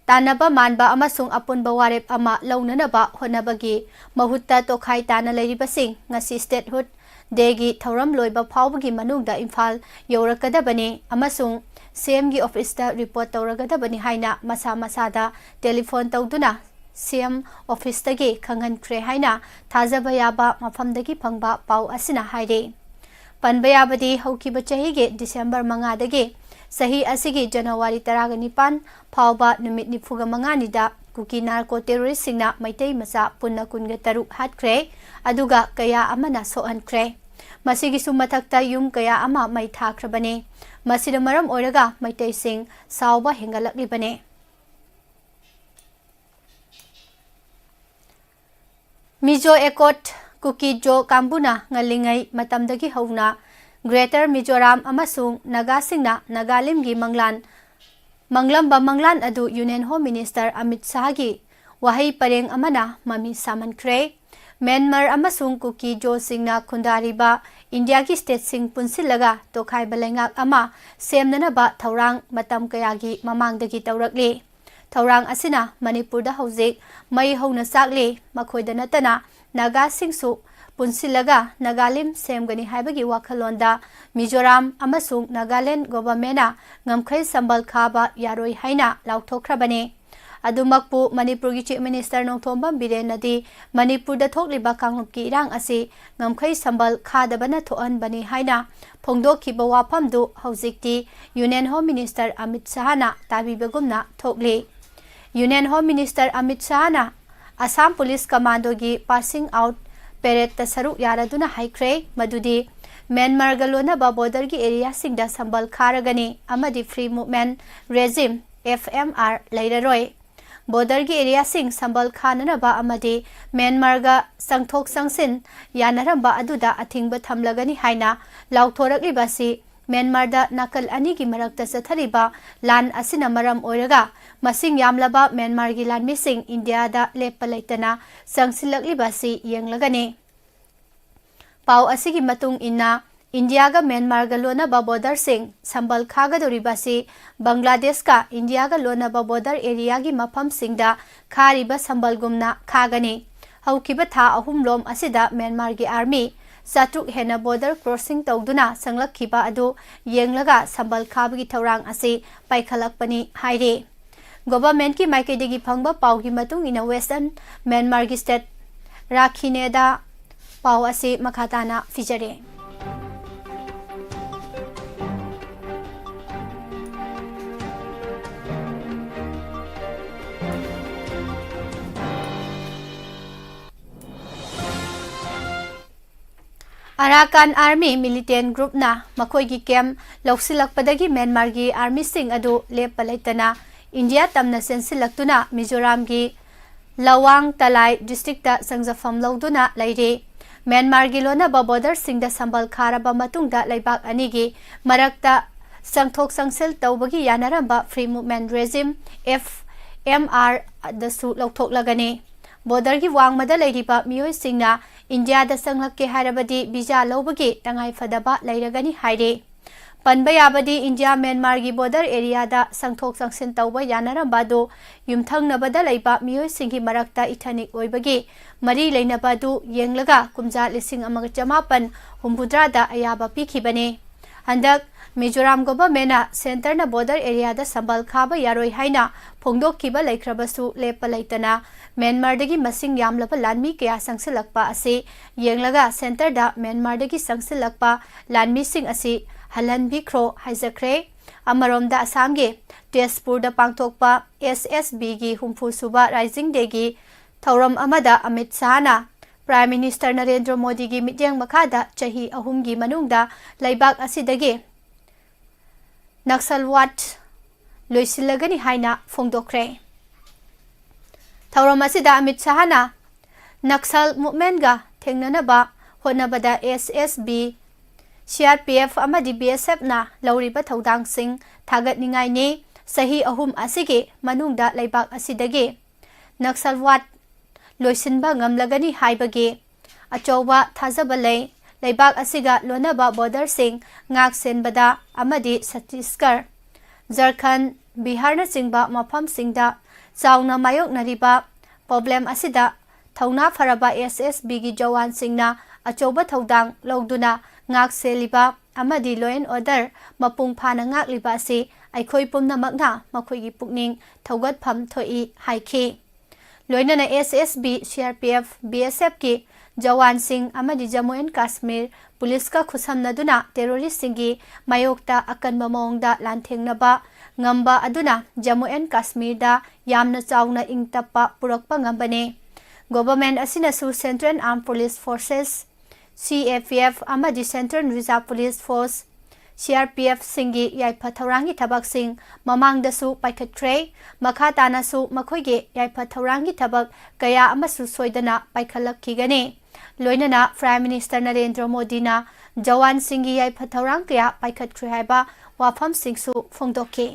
ꯇꯥꯟꯅꯕ ꯃꯥꯟꯕ ꯑꯃꯁꯨꯡ ꯑꯄꯨꯟꯕ ꯋꯥꯔꯦꯞ ꯑꯃ ꯂꯧꯅꯅꯕ ꯍꯣꯠꯅꯕꯒꯤ ꯃꯍꯨꯠꯇ ꯇꯣꯈꯥꯏ ꯇꯥꯅ ꯂꯩꯔꯤꯕꯁꯤꯡ ꯉꯁꯤ ꯁ꯭ꯇꯦꯠꯍꯨꯗ ꯗꯦꯒꯤ ꯊꯧꯔꯝ ꯂꯣꯏꯕ ꯐꯥꯎꯕꯒꯤ ꯃꯅꯨꯡꯗ ꯏꯝꯐꯥꯜ ꯌꯧꯔꯛꯀꯗꯕꯅꯤ ꯑꯃꯁꯨꯡ ꯁꯤ ꯑꯦꯝꯒꯤ ꯑꯣꯐꯤꯁꯇ ꯔꯤꯄꯣꯔꯠ ꯇꯧꯔꯒꯗꯕꯅꯤ ꯍꯥꯏꯅ ꯃꯁꯥ ꯃꯁꯥꯗ ꯇꯦꯂꯤꯐꯣꯟ ꯇꯧꯗꯨꯅ ꯁꯤ ꯑꯦꯝ ꯑꯣꯐꯤꯁꯇꯒꯤ ꯈꯪꯍꯟꯈ꯭ꯔꯦ ꯍꯥꯏꯅ ꯊꯥꯖꯕ ꯌꯥꯕ ꯃꯐꯝꯗꯒꯤ ꯐꯪꯕ ꯄꯥꯎ ꯑꯁꯤꯅ ꯍꯥꯏꯔꯤ꯫ ꯄꯟꯕ ꯌꯥꯕꯗꯤ ꯍꯧꯈꯤꯕ ꯆꯍꯤꯒꯤ ꯗꯤꯁꯦꯝꯕꯔ ꯃꯉꯥꯗꯒꯤ ꯆꯍꯤ ꯑꯁꯤꯒꯤ ꯖꯅꯋꯥꯔꯤ ꯇꯔꯥꯒ ꯅꯤꯄꯥꯟ ꯐꯥꯎꯕ ꯅꯨꯃꯤꯠ ꯅꯤꯐꯨꯒ ꯃꯉꯥꯅꯤꯗ ꯀꯨꯀꯤ ꯅꯥꯔꯀꯣ ꯇꯦꯔꯣꯔꯤꯁꯁꯤꯡꯅ ꯃꯩꯇꯩ ꯃꯆꯥ ꯄꯨꯟꯅ ꯀꯨꯟꯒ ꯇꯔꯨꯛ ꯍꯥꯠꯈ꯭ꯔꯦ, ꯑꯗꯨꯒ ꯀꯌꯥ ꯑꯃꯅ ꯁꯣꯛꯍꯟꯈ꯭ꯔꯦ꯫ ꯃꯁꯤꯒꯤꯁꯨ ꯃꯊꯛꯇ ꯌꯨꯝ ꯀꯌꯥ ꯑꯃ ꯃꯩ ꯊꯥꯈ꯭ꯔꯕꯅꯤ꯫ ꯃꯁꯤꯅ ꯃꯔꯝ ꯑꯣꯏꯔꯒ ꯃꯩꯇꯩꯁꯤꯡ ꯁꯥꯎꯕ ꯍꯦꯟꯒꯠꯂꯛꯂꯤꯕꯅꯤ꯫ ꯃꯤꯖꯣ ꯑꯦꯀꯣꯔꯗ, ꯀꯨꯀꯤ ꯖꯣ ꯀꯥꯡꯕꯨꯅ ꯉꯜꯂꯤꯉꯩ ꯃꯇꯝꯗꯒꯤ ꯍꯧꯅ ꯒ꯭ꯔꯦꯇꯔ ꯃꯤꯖꯣꯔꯥꯝ ꯑꯃꯁꯨꯡ ꯅꯥꯒꯥꯁꯤꯡꯅ ꯅꯥꯒꯥꯂꯦꯟꯒꯤ ꯃꯪꯂꯥꯟ, ꯃꯪꯂꯝꯕ ꯃꯪꯂꯥꯟ ꯑꯗꯨ ꯌꯨꯅꯤꯌꯟ ꯍꯣꯝ ꯃꯤꯅꯤꯁꯇꯔ ꯑꯃꯤꯠ ꯁꯥꯍꯒꯤ ꯋꯥꯍꯩ ꯄꯔꯦꯡ ꯑꯃꯅ ꯃꯃꯤ ꯁꯥꯃꯟꯈ꯭ꯔꯦ꯫ ꯃ꯭ꯌꯥꯟꯃꯥꯔ ꯑꯃꯁꯨꯡ ꯀꯨꯀꯤ ꯖꯣꯁꯤꯡꯅ ꯈꯨꯟꯗꯥꯔꯤꯕ ꯏꯟꯗꯤꯌꯥꯒꯤ ꯁ꯭ꯇꯦꯠꯁꯤꯡ ꯄꯨꯟꯁꯤꯜꯂꯒ ꯇꯣꯈꯥꯏꯕ ꯂꯩꯉꯥꯛ ꯑꯃ ꯁꯦꯝꯅꯅꯕ ꯊꯧꯔꯥꯡ ꯃꯇꯝ ꯀꯌꯥꯒꯤ ꯃꯃꯥꯡꯗꯒꯤ ꯇꯧꯔꯛꯂꯤ꯫ ꯊꯧꯔꯥꯡ ꯑꯁꯤꯅ ꯃꯅꯤꯄꯨꯔꯗ ꯍꯧꯖꯤꯛ ꯃꯩ ꯍꯧꯅ ꯆꯥꯛꯂꯤ꯫ ꯃꯈꯣꯏꯗ ꯅꯠꯇꯅ ꯅꯥꯒꯥꯁꯤꯡꯁꯨ ꯄꯨꯟꯁꯤꯜꯂꯒ ꯅꯥꯒꯥꯂꯦꯟ ꯁꯦꯝꯒꯅꯤ ꯍꯥꯏꯕꯒꯤ ꯋꯥꯈꯜꯂꯣꯟꯗ ꯃꯤꯖꯣꯔꯥꯝ ꯑꯃꯁꯨꯡ ꯅꯥꯒꯥꯂꯦꯟ ꯒꯣꯚꯔꯟꯃꯦꯟꯠꯅ ꯉꯝꯈꯩ ꯁꯝꯕꯜ ꯈꯥꯕ ꯌꯥꯔꯣꯏ ꯍꯥꯏꯅ ꯂꯥꯎꯊꯣꯛꯈ꯭ꯔꯕꯅꯤ꯫ ꯑꯗꯨꯃꯛꯄꯨ ꯃꯅꯤꯄꯨꯔꯒꯤ Chief Minister ꯅꯣꯡꯊꯣꯝꯕꯝ ꯕꯤꯔꯦꯟꯅꯗꯤ ꯃꯅꯤꯄꯨꯔꯗ ꯊꯣꯛꯂꯤꯕ ꯀꯥꯡꯂꯨꯞꯀꯤ ꯏꯔꯥꯡ ꯑꯁꯤ ꯉꯝꯈꯩ ꯁꯝꯕꯜ ꯈꯥꯗꯕꯅ ꯊꯣꯛꯍꯟꯕꯅꯤ ꯍꯥꯏꯅ ꯐꯣꯡꯗꯣꯛꯈꯤꯕ ꯋꯥꯐꯝꯗꯨ ꯍꯧꯖꯤꯛꯇꯤ Union Home Minister ꯑꯃꯤꯠ ꯁꯍꯥꯅ ꯇꯥꯕꯤꯕꯒꯨꯝꯅ ꯊꯣꯛꯂꯤ꯫ Union Home Minister ꯑꯃꯤꯠ ꯁꯍꯥꯅ ꯑꯁꯥꯝ ꯄꯨꯂꯤꯁ ꯀꯃꯥꯟꯗꯣꯒꯤ passing out parade ꯇ ꯁꯔꯨꯛ ꯌꯥꯔꯗꯨꯅ ꯍꯥꯏꯈ꯭ꯔꯦ ꯃꯗꯨꯗꯤ ꯃ꯭ꯌꯥꯟꯃꯥꯔꯒ ꯂꯣꯟꯅꯕ border ꯒꯤ area ꯁꯤꯡꯗ ꯁꯝꯕꯜ ꯈꯥꯔꯒꯅꯤ ꯑꯃꯗꯤ Free Movement Regime, F M R, ꯂꯩꯔꯔꯣꯏ꯫ Border ꯒꯤ area ꯁꯤꯡ ꯁꯝꯕꯜ ꯈꯥꯅꯅꯕ ꯑꯃꯗꯤ ꯃ꯭ꯌꯥꯟꯃꯥꯔꯒ ꯆꯪꯊꯣꯛ ꯆꯪꯁꯤꯟ ꯌꯥꯅꯔꯝꯕ ꯑꯗꯨꯗ ꯑꯊꯤꯡꯕ ꯊꯝꯂꯒꯅꯤ ꯍꯥꯏꯅ ꯂꯥꯎꯊꯣꯔꯛꯂꯤꯕ ꯑꯁꯤ ꯃ꯭ꯌꯥꯟꯃꯥꯔꯗ ꯅꯥꯀꯜ ꯑꯅꯤꯒꯤ ꯃꯔꯛꯇ ꯆꯠꯊꯔꯤꯕ ꯂꯥꯟ ꯑꯁꯤꯅ ꯃꯔꯝ ꯑꯣꯏꯔꯒ ꯃꯁꯤꯡ ꯌꯥꯝꯂꯕ ꯃ꯭ꯌꯥꯟꯃꯥꯔꯒꯤ ꯂꯥꯟꯃꯤꯁꯤꯡ ꯏꯟꯗꯤꯌꯥꯗ ꯂꯦꯞꯄ ꯂꯩꯇꯅ ꯆꯪꯁꯤꯜꯂꯛꯂꯤꯕ ꯑꯁꯤ ꯌꯦꯡꯂꯒꯅꯤ꯫ ꯄꯥꯎ ꯑꯁꯤꯒꯤ ꯃꯇꯨꯡ ꯏꯟꯅ, ꯏꯟꯗꯤꯌꯥꯒ ꯃ꯭ꯌꯥꯟꯃꯥꯔꯒ ꯂꯣꯟꯅꯕ border ꯁꯤꯡ ꯁꯝꯕꯜ ꯈꯥꯒꯗꯧꯔꯤꯕ ꯑꯁꯤ ꯕꯪꯒ꯭ꯂꯥꯗꯦꯁꯀ ꯏꯟꯗꯤꯌꯥꯒ ꯂꯣꯟꯅꯕ border area ꯒꯤ ꯃꯐꯝꯁꯤꯡꯗ ꯈꯥꯔꯤꯕ ꯁꯝꯕꯜꯒꯨꯝꯅ ꯈꯥꯒꯅꯤ꯫ ꯍꯧꯈꯤꯕ ꯊꯥ ꯑꯍꯨꯝ ꯂꯣꯝ ꯑꯁꯤꯗ ꯃ꯭ꯌꯥꯟꯃꯥꯔꯒꯤ army ꯆꯥꯇ꯭ꯔꯨꯛ ꯍꯦꯟꯅ border crossing ꯇꯧꯗꯨꯅ ꯆꯪꯂꯛꯈꯤꯕ ꯑꯗꯨ ꯌꯦꯡꯂꯒ ꯁꯝꯕꯜ ꯈꯥꯕꯒꯤ ꯊꯧꯔꯥꯡ ꯑꯁꯤ ꯄꯥꯏꯈꯠꯂꯛꯄꯅꯤ ꯍꯥꯏꯔꯤ꯫ Government ꯀꯤ ꯃꯥꯏꯀꯩꯗꯒꯤ ꯐꯪꯕ ꯄꯥꯎꯒꯤ ꯃꯇꯨꯡ ꯏꯟꯅ Western ꯃ꯭ꯌꯥꯟꯃꯥꯔꯒꯤ state ꯔꯥꯈꯤꯅꯦꯗ ꯄꯥꯎ ꯑꯁꯤ ꯃꯈꯥ ꯇꯥꯅ ꯄꯤꯖꯔꯤ꯫ Arakan Army militant group ꯅ ꯃꯈꯣꯏꯒꯤ camp ꯂꯧꯁꯤꯜꯂꯛꯄꯗꯒꯤ ꯃ꯭ꯌꯥꯟꯃꯥꯔꯒꯤ army ꯁꯤꯡ ꯑꯗꯨ ꯂꯦꯞꯄ ꯂꯩꯇꯅ ꯏꯟꯗꯤꯌꯥ ꯇꯝꯅ ꯆꯦꯟꯁꯤꯜꯂꯛꯇꯨꯅ ꯃꯤꯖꯣꯔꯥꯝꯒꯤ ꯂꯋꯥꯡ ꯇꯂꯥꯏ district ꯇ ꯆꯪꯖꯐꯝ ꯂꯧꯗꯨꯅ ꯂꯩꯔꯤ꯫ ꯃ꯭ꯌꯥꯟꯃꯥꯔꯒꯤ ꯂꯣꯟꯅꯕ border ꯁꯤꯡꯗ ꯁꯝꯕꯜ ꯈꯥꯔꯕ ꯃꯇꯨꯡꯗ ꯂꯩꯕꯥꯛ ꯑꯅꯤꯒꯤ ꯃꯔꯛꯇ ꯆꯪꯊꯣꯛ ꯆꯪꯁꯤꯜ ꯇꯧꯕꯒꯤ ꯌꯥꯅꯔꯝꯕ Free Movement Regime, F M R, ꯗꯁꯨ ꯂꯧꯊꯣꯛꯂꯒꯅꯤ꯫ Border ꯒꯤ ꯋꯥꯡꯃꯗ ꯂꯩꯔꯤꯕ ꯃꯤꯑꯣꯏꯁꯤꯡꯅ ꯏꯟꯗꯤꯌꯥꯗ ꯆꯪꯂꯛꯀꯦ ꯍꯥꯏꯔꯕꯗꯤ visa ꯂꯧꯕꯒꯤ ꯇꯉꯥꯏ ꯐꯗꯕ ꯂꯩꯔꯒꯅꯤ ꯍꯥꯏꯔꯤ꯫ ꯄꯟꯕ ꯌꯥꯕꯗꯤ ꯏꯟꯗꯤꯌꯥ ꯃ꯭ꯌꯥꯟꯃꯥꯔꯒꯤ border area ꯗ ꯆꯪꯊꯣꯛ ꯆꯪꯁꯤꯟ ꯇꯧꯕ ꯌꯥꯅꯔꯝꯕ ꯑꯗꯨ ꯌꯨꯝꯊꯪꯅꯕꯗ ꯂꯩꯕ ꯃꯤꯑꯣꯏꯁꯤꯡꯒꯤ ꯃꯔꯛꯇ ethnic ꯑꯣꯏꯕꯒꯤ ꯃꯔꯤ ꯂꯩꯅꯕ ꯑꯗꯨ ꯌꯦꯡꯂꯒ ꯀꯨꯝꯖꯥ ꯂꯤꯁꯤꯡ ꯑꯃꯒ ꯆꯃꯥꯄꯟ ꯍꯨꯝꯐꯨꯇꯔꯥꯗ ꯑꯌꯥꯕ ꯄꯤꯈꯤꯕꯅꯤ꯫ ꯍꯟꯗꯛ ꯃꯤꯖꯣꯔꯥꯝ ꯒꯣꯚꯔꯟꯃꯦꯟꯠꯅ ꯁꯦꯟꯇꯔꯅ ꯕꯣꯔꯗꯔ ꯑꯦꯔꯤꯌꯥꯗ ꯁꯝꯕꯜ ꯈꯥꯕ ꯌꯥꯔꯣꯏ ꯍꯥꯏꯅ ꯐꯣꯡꯗꯣꯛꯈꯤꯕ ꯂꯩꯈ꯭ꯔꯕꯁꯨ, ꯂꯦꯞꯄ ꯂꯩꯇꯅ ꯃ꯭ꯌꯥꯟꯃꯥꯔꯗꯒꯤ ꯃꯁꯤꯡ ꯌꯥꯝꯂꯕ ꯂꯥꯟꯃꯤ ꯀꯌꯥ ꯆꯪꯁꯤꯜꯂꯛꯄ ꯑꯁꯤ ꯌꯦꯡꯂꯒ ꯁꯦꯟꯇꯔꯗ ꯃ꯭ꯌꯥꯟꯃꯥꯔꯗꯒꯤ ꯆꯪꯁꯤꯜꯂꯛꯄ ꯂꯥꯟꯃꯤꯁꯤꯡ ꯑꯁꯤ ꯍꯜꯍꯟꯕꯤꯈ꯭ꯔꯣ ꯍꯥꯏꯖꯈ꯭ꯔꯦ꯫ ꯑꯃꯔꯣꯝꯗ ꯑꯁꯥꯝꯒꯤ ꯇꯦꯖꯄꯨꯔꯗ ꯄꯥꯡꯊꯣꯛꯄ ꯑꯦꯁ ꯑꯦꯁ ꯕꯤꯒꯤ ꯍꯨꯝꯐꯨ ꯁꯨꯕ ꯔꯥꯏꯖꯤꯡ ꯗꯦꯒꯤ ꯊꯧꯔꯝ ꯑꯃꯗ ꯑꯃꯤꯠ ꯁꯥꯍꯅ ꯄ꯭ꯔꯥꯏꯝ ꯃꯤꯅꯤꯁꯇꯔ ꯅꯔꯦꯟꯗ꯭ꯔ ꯃꯣꯗꯤꯒꯤ ꯃꯤꯠꯌꯦꯡ ꯃꯈꯥꯗ ꯆꯍꯤ ꯑꯍꯨꯝꯒꯤ ꯃꯅꯨꯡꯗ ꯂꯩꯕꯥꯛ ꯑꯁꯤꯗꯒꯤ ꯅꯛꯁꯜꯋꯥꯠ ꯂꯣꯏꯁꯤꯜꯂꯒꯅꯤ ꯍꯥꯏꯅ ꯐꯣꯡꯗꯣꯛꯈ꯭ꯔꯦ꯫ ꯊꯧꯔꯝ ꯑꯁꯤꯗ ꯑꯃꯤꯠ ꯁꯥꯍꯅ ꯅꯛꯁꯜ ꯃꯨꯚꯃꯦꯟꯠꯒ ꯊꯦꯡꯅꯅꯕ ꯍꯣꯠꯅꯕꯗ S S B, C R P F ꯑꯃꯗꯤ ꯕꯤ ꯑꯦꯁ ꯑꯦꯐꯅ ꯂꯧꯔꯤꯕ ꯊꯧꯗꯥꯡꯁꯤꯡ ꯊꯥꯒꯠꯅꯤꯡꯉꯥꯏꯅꯤ꯫ ꯆꯍꯤ ꯑꯍꯨꯝ ꯑꯁꯤꯒꯤ ꯃꯅꯨꯡꯗ ꯂꯩꯕꯥꯛ ꯑꯁꯤꯗꯒꯤ ꯅꯛꯁꯜꯋꯥꯠ ꯂꯣꯏꯁꯤꯟꯕ ꯉꯝꯂꯒꯅꯤ ꯍꯥꯏꯕꯒꯤ ꯑꯆꯧꯕ ꯊꯥꯖꯕ ꯂꯩ꯫ ꯂꯩꯕꯥꯛ ꯑꯁꯤꯒ ꯂꯣꯟꯅꯕ ꯕꯣꯔꯗꯔꯁꯤꯡ ꯉꯥꯛ ꯁꯦꯟꯕꯗ ꯑꯃꯗꯤ ꯁꯠꯇꯤꯁꯒꯔ, ꯖꯔꯈꯟ, ꯕꯤꯍꯥꯔꯅꯆꯤꯡꯕ ꯃꯐꯝꯁꯤꯡꯗ ꯆꯥꯎꯅ ꯃꯥꯌꯣꯛꯅꯔꯤꯕ ꯄ꯭ꯔꯣꯕ꯭ꯂꯦꯝ ꯑꯁꯤꯗ ꯊꯧꯅꯥ ꯐꯔꯕ ꯑꯦꯁ ꯑꯦꯁ ꯕꯤꯒꯤ ꯖꯋꯥꯟꯁꯤꯡꯅ ꯑꯆꯧꯕ ꯊꯧꯗꯥꯡ ꯂꯧꯗꯨꯅ ꯉꯥꯛ ꯁꯦꯜꯂꯤꯕ ꯑꯃꯗꯤ law and order ꯃꯄꯨꯡ ꯐꯥꯅ ꯉꯥꯛꯂꯤꯕ ꯑꯁꯤ ꯑꯩꯈꯣꯏ ꯄꯨꯝꯅꯃꯛꯅ ꯃꯈꯣꯏꯒꯤ ꯄꯨꯛꯅꯤꯡ ꯊꯧꯒꯠꯐꯝ ꯊꯣꯛꯏ ꯍꯥꯏꯈꯤ꯫ ꯂꯣꯏꯅꯅ S S B, C R P F, B S ꯑꯦꯐꯀꯤ ꯖꯋꯥꯟꯁꯤꯡ ꯑꯃꯗꯤ ꯖꯝꯃꯨ ꯑꯦꯟ ꯀꯥꯁꯃꯤꯔ ꯄꯨꯂꯤꯁꯀ ꯈꯨꯠꯁꯝꯅꯗꯨꯅ ꯇꯦꯔꯣꯔꯤꯁꯁꯤꯡꯒꯤ ꯃꯥꯌꯣꯛꯇ ꯑꯀꯟꯕ ꯃꯑꯣꯡꯗ ꯂꯥꯟꯊꯦꯡꯅꯕ ꯉꯝꯕ ꯑꯗꯨꯅ ꯖꯝꯃꯨ ꯑꯦꯟ ꯀꯥꯁꯃꯤꯔꯗ ꯌꯥꯝꯅ ꯆꯥꯎꯅ ꯏꯪ ꯇꯞꯄ ꯄꯨꯔꯛꯄ ꯉꯝꯕꯅꯤ꯫ ꯒꯣꯚꯔꯟꯃꯦꯟꯠ ꯑꯁꯤꯅꯁꯨ Central Armed Police Forces, C A P F, ꯑꯃꯗꯤ Central Reserve Police Force, C R P ꯑꯦꯐꯁꯤꯡꯒꯤ ꯌꯥꯏꯐ ꯊꯧꯔꯥꯡꯒꯤ ꯊꯕꯛꯁꯤꯡ ꯃꯃꯥꯡꯗꯁꯨ ꯄꯥꯏꯈꯠꯈ꯭ꯔꯦ꯫ ꯃꯈꯥ ꯇꯥꯅꯁꯨ ꯃꯈꯣꯏꯒꯤ ꯌꯥꯏꯐ ꯊꯧꯔꯥꯡꯒꯤ ꯊꯕꯛ ꯀꯌꯥ ꯑꯃꯁꯨ ꯁꯣꯏꯗꯅ ꯄꯥꯏꯈꯠꯂꯛꯈꯤꯒꯅꯤ꯫ ꯂꯣꯏꯅꯅ ꯄ꯭ꯔꯥꯏꯝ ꯃꯤꯅꯤꯁꯇꯔ ꯅꯔꯦꯟꯗ꯭ꯔ ꯃꯣꯗꯤꯅ ꯖꯋꯥꯟꯁꯤꯡꯒꯤ ꯌꯥꯏꯐ ꯊꯧꯔꯥꯡ ꯀꯌꯥ ꯄꯥꯏꯈꯠꯈ꯭ꯔꯦ ꯍꯥꯏꯕ ꯋꯥꯐꯝꯁꯤꯡꯁꯨ ꯐꯣꯡꯗꯣꯛꯈꯤ꯫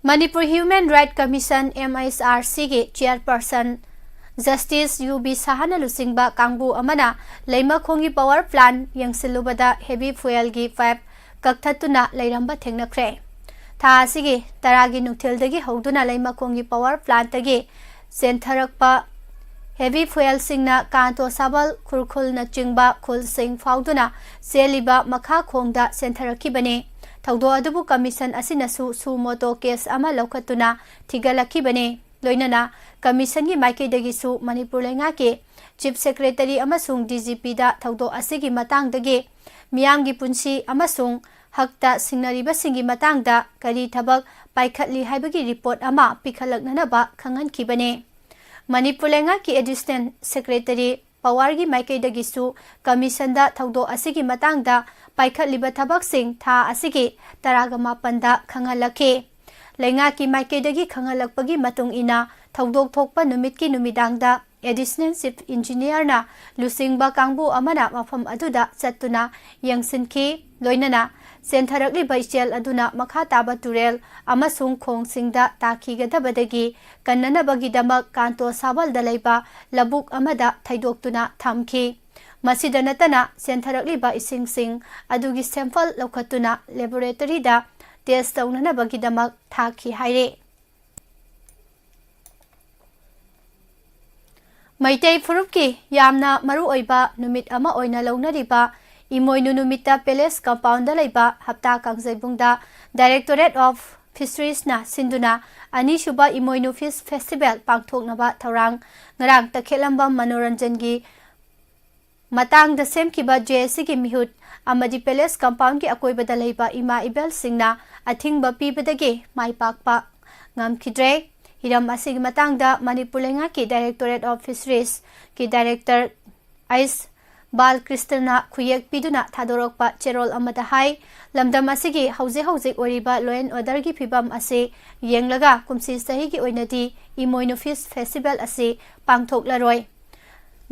Manipur human right commission, M H R ꯁꯤꯒꯤ ꯆꯤꯌꯔꯄꯔꯁꯟ ꯖꯁꯇꯤꯁ ꯌꯨ ꯕꯤ ꯁꯍꯥꯅ ꯂꯨꯆꯤꯡꯕ ꯀꯥꯡꯕꯨ ꯑꯃꯅ ꯂꯩꯃꯈꯣꯡꯒꯤ ꯄꯋꯔ ꯄ꯭ꯂꯥꯟꯠ ꯌꯦꯡꯁꯤꯜꯂꯨꯕꯗ ꯍꯦꯚꯤ ꯐ꯭ꯌꯨꯑꯦꯜꯒꯤ ꯄꯥꯏꯞ ꯀꯛꯊꯠꯇꯨꯅ ꯂꯩꯔꯝꯕ ꯊꯦꯡꯅꯈ꯭ꯔꯦ꯫ ꯊꯥ ꯑꯁꯤꯒꯤ ꯇꯔꯥꯒꯤ ꯅꯨꯡꯊꯤꯜꯗꯒꯤ ꯍꯧꯗꯨꯅ ꯂꯩꯃꯈꯣꯡꯒꯤ ꯄꯋꯔ ꯄ꯭ꯂꯥꯟꯠꯇꯒꯤ ꯆꯦꯟꯊꯔꯛꯄ ꯍꯦꯚꯤ ꯐ꯭ꯌꯨꯑꯦꯜꯁꯤꯡꯅ ꯀꯥꯟꯇꯣ ꯁꯥꯕꯜ, ꯈꯨꯔꯈꯨꯜꯅꯆꯤꯡꯕ ꯈꯨꯜꯁꯤꯡ ꯐꯥꯎꯗꯨꯅ ꯆꯦꯜꯂꯤꯕ ꯃꯈꯥ ꯈꯣꯡꯗ ꯆꯦꯟꯊꯔꯛꯈꯤꯕꯅꯤ꯫ ꯊꯧꯗꯣꯛ ꯑꯗꯨꯕꯨ ꯀꯃꯤꯁꯟ ꯑꯁꯤꯅꯁꯨ ꯁꯨ ꯃꯣꯇꯣ ꯀꯦꯁ ꯑꯃ ꯂꯧꯈꯠꯇꯨꯅ ꯊꯤꯒꯠꯂꯛꯈꯤꯕꯅꯤ꯫ ꯂꯣꯏꯅꯅ ꯀꯃꯤꯁꯟꯒꯤ ꯃꯥꯏꯀꯩꯗꯒꯤꯁꯨ ꯃꯅꯤꯄꯨꯔ ꯂꯩꯉꯥꯛꯀꯤ ꯆꯤꯐ ꯁꯦꯀ꯭ꯔꯦꯇꯔꯤ ꯑꯃꯁꯨꯡ ꯗꯤ ꯖꯤ ꯄꯤꯗ ꯊꯧꯗꯣꯛ ꯑꯁꯤꯒꯤ ꯃꯇꯥꯡꯗꯒꯤ ꯃꯤꯌꯥꯝꯒꯤ ꯄꯨꯟꯁꯤ ꯑꯃꯁꯨꯡ ꯍꯛꯇ ꯁꯤꯡꯅꯔꯤꯕꯁꯤꯡꯒꯤ ꯃꯇꯥꯡꯗ ꯀꯔꯤ ꯊꯕꯛ ꯄꯥꯏꯈꯠꯂꯤ ꯍꯥꯏꯕꯒꯤ ꯔꯤꯄꯣꯔꯠ ꯑꯃ ꯄꯤꯈꯠꯂꯛꯅꯅꯕ ꯈꯪꯍꯟꯈꯤꯕꯅꯤ꯫ ꯃꯅꯤꯄꯨꯔ ꯂꯩꯉꯥꯛꯀꯤ ꯑꯦꯗꯤꯁꯅꯦꯜ ꯁꯦꯀ꯭ꯔꯦꯇꯔꯤ ꯄꯋꯥꯔꯒꯤ ꯃꯥꯏꯀꯩꯗꯒꯤꯁꯨ ꯀꯃꯤꯁꯟꯗ ꯊꯧꯗꯣꯛ ꯑꯁꯤꯒꯤ ꯃꯇꯥꯡꯗ ꯄꯥꯏꯈꯠꯂꯤꯕ ꯊꯕꯛꯁꯤꯡ ꯊꯥ ꯑꯁꯤꯒꯤ ꯇꯔꯥꯒ ꯃꯥꯄꯟꯗ ꯈꯪꯍꯜꯂꯛꯈꯤ꯫ ꯂꯩꯉꯥꯛꯀꯤ ꯃꯥꯏꯀꯩꯗꯒꯤ ꯈꯪꯍꯜꯂꯛꯄꯒꯤ ꯃꯇꯨꯡ ꯏꯟꯅ, ꯊꯧꯗꯣꯛ ꯊꯣꯛꯄ ꯅꯨꯃꯤꯠꯀꯤ ꯅꯨꯃꯤꯗꯥꯡꯗ ꯑꯦꯗꯤꯁꯅꯦꯜ ꯆꯤꯐ ꯏꯟꯖꯤꯅꯤꯌꯔꯅ ꯂꯨꯆꯤꯡꯕ ꯀꯥꯡꯕꯨ ꯑꯃꯅ ꯃꯐꯝ ꯑꯗꯨꯗ ꯆꯠꯇꯨꯅ ꯌꯦꯡꯁꯤꯟꯈꯤ꯫ ꯂꯣꯏꯅꯅ ꯆꯦꯟꯊꯔꯛꯂꯤꯕ ꯏꯆꯦꯜ ꯑꯗꯨꯅ ꯃꯈꯥ ꯇꯥꯕ ꯇꯨꯔꯦꯜ ꯑꯃꯁꯨꯡ ꯈꯣꯡꯁꯤꯡꯗ ꯇꯥꯈꯤꯒꯗꯕꯗꯒꯤ ꯀꯟꯅꯅꯕꯒꯤꯗꯃꯛ ꯀꯥꯟꯇꯣ ꯁꯥꯕꯜꯗ ꯂꯩꯕ ꯂꯧꯕꯨꯛ ꯑꯃꯗ ꯊꯩꯗꯣꯛꯇꯨꯅ ꯊꯝꯈꯤ꯫ ꯃꯁꯤꯗ ꯅꯠꯇꯅ, ꯆꯦꯟꯊꯔꯛꯂꯤꯕ ꯏꯁꯤꯡꯁꯤꯡ ꯑꯗꯨꯒꯤ ꯁꯦꯝꯄꯜ ꯂꯧꯈꯠꯇꯨꯅ ꯂꯦꯕꯣꯔꯦꯇꯔꯤꯗ ꯇꯦꯁ ꯇꯧꯅꯅꯕꯒꯤꯗꯃꯛ ꯊꯥꯈꯤ ꯍꯥꯏꯔꯤ꯫ ꯃꯩꯇꯩ ꯐꯨꯔꯨꯞꯀꯤ ꯌꯥꯝꯅ ꯃꯔꯨꯑꯣꯏꯕ ꯅꯨꯃꯤꯠ ꯑꯃ ꯑꯣꯏꯅ ꯂꯧꯅꯔꯤꯕ ꯏꯃꯣꯏꯅꯨ ꯅꯨꯃꯤꯠꯇ ꯄꯦꯂꯦꯁ ꯀꯝꯄꯥꯎꯟꯗ ꯂꯩꯕ ꯍꯞꯇꯥ ꯀꯥꯡꯖꯩꯕꯨꯡꯗ Directorate of Fisheries ꯅ ꯁꯤꯟꯗꯨꯅ ꯑꯅꯤꯁꯨꯕ ꯏꯃꯣꯏꯅꯨ ꯐꯤꯁ ꯐꯦꯁꯇꯤꯚꯦꯜ ꯄꯥꯡꯊꯣꯛꯅꯕ ꯊꯧꯔꯥꯡ ꯉꯔꯥꯡ ꯇꯈꯦꯂꯝꯕꯝ ꯃꯅꯣꯔꯟꯖꯟꯒꯤ ꯃꯇꯥꯡꯗ ꯁꯦꯝꯈꯤꯕ ꯖꯦ ꯑꯦꯁ ꯁꯤꯒꯤ ꯃꯤꯍꯨꯠ ꯑꯃꯗꯤ ꯄꯦꯂꯦꯁ ꯀꯝꯄꯥꯎꯟꯒꯤ ꯑꯀꯣꯏꯕꯗ ꯂꯩꯕ ꯏꯃꯥ ꯏꯕꯦꯜꯁꯤꯡꯅ ꯑꯊꯤꯡꯕ ꯄꯤꯕꯗꯒꯤ ꯃꯥꯏ ꯄꯥꯛꯄ ꯉꯝꯈꯤꯗ꯭ꯔꯦ꯫ ꯍꯤꯔꯝ ꯑꯁꯤꯒꯤ ꯃꯇꯥꯡꯗ ꯃꯅꯤꯄꯨꯔ ꯂꯩꯉꯥꯛꯀꯤ Directorate of Fisheries ꯀꯤ Director ꯑꯩꯁ ꯕꯥꯜꯀ꯭ꯔꯤꯁꯅꯅ ꯈꯨꯌꯦꯛ ꯄꯤꯗꯨꯅ ꯊꯥꯗꯣꯔꯛꯄ ꯆꯦꯔꯣꯜ ꯑꯃꯗ ꯍꯥꯏ, ꯂꯝꯗꯝ ꯑꯁꯤꯒꯤ ꯍꯧꯖꯤꯛ ꯍꯧꯖꯤꯛ ꯑꯣꯏꯔꯤꯕ law and order ꯒꯤ ꯐꯤꯕꯝ ꯑꯁꯤ ꯌꯦꯡꯂꯒ ꯀꯨꯝꯁꯤ ꯆꯍꯤꯒꯤ ꯑꯣꯏꯅꯗꯤ ꯏꯃꯣꯏꯅꯨ ꯐꯤꯁ ꯐꯦꯁꯇꯤꯚꯦꯜ ꯑꯁꯤ ꯄꯥꯡꯊꯣꯛꯂꯔꯣꯏ꯫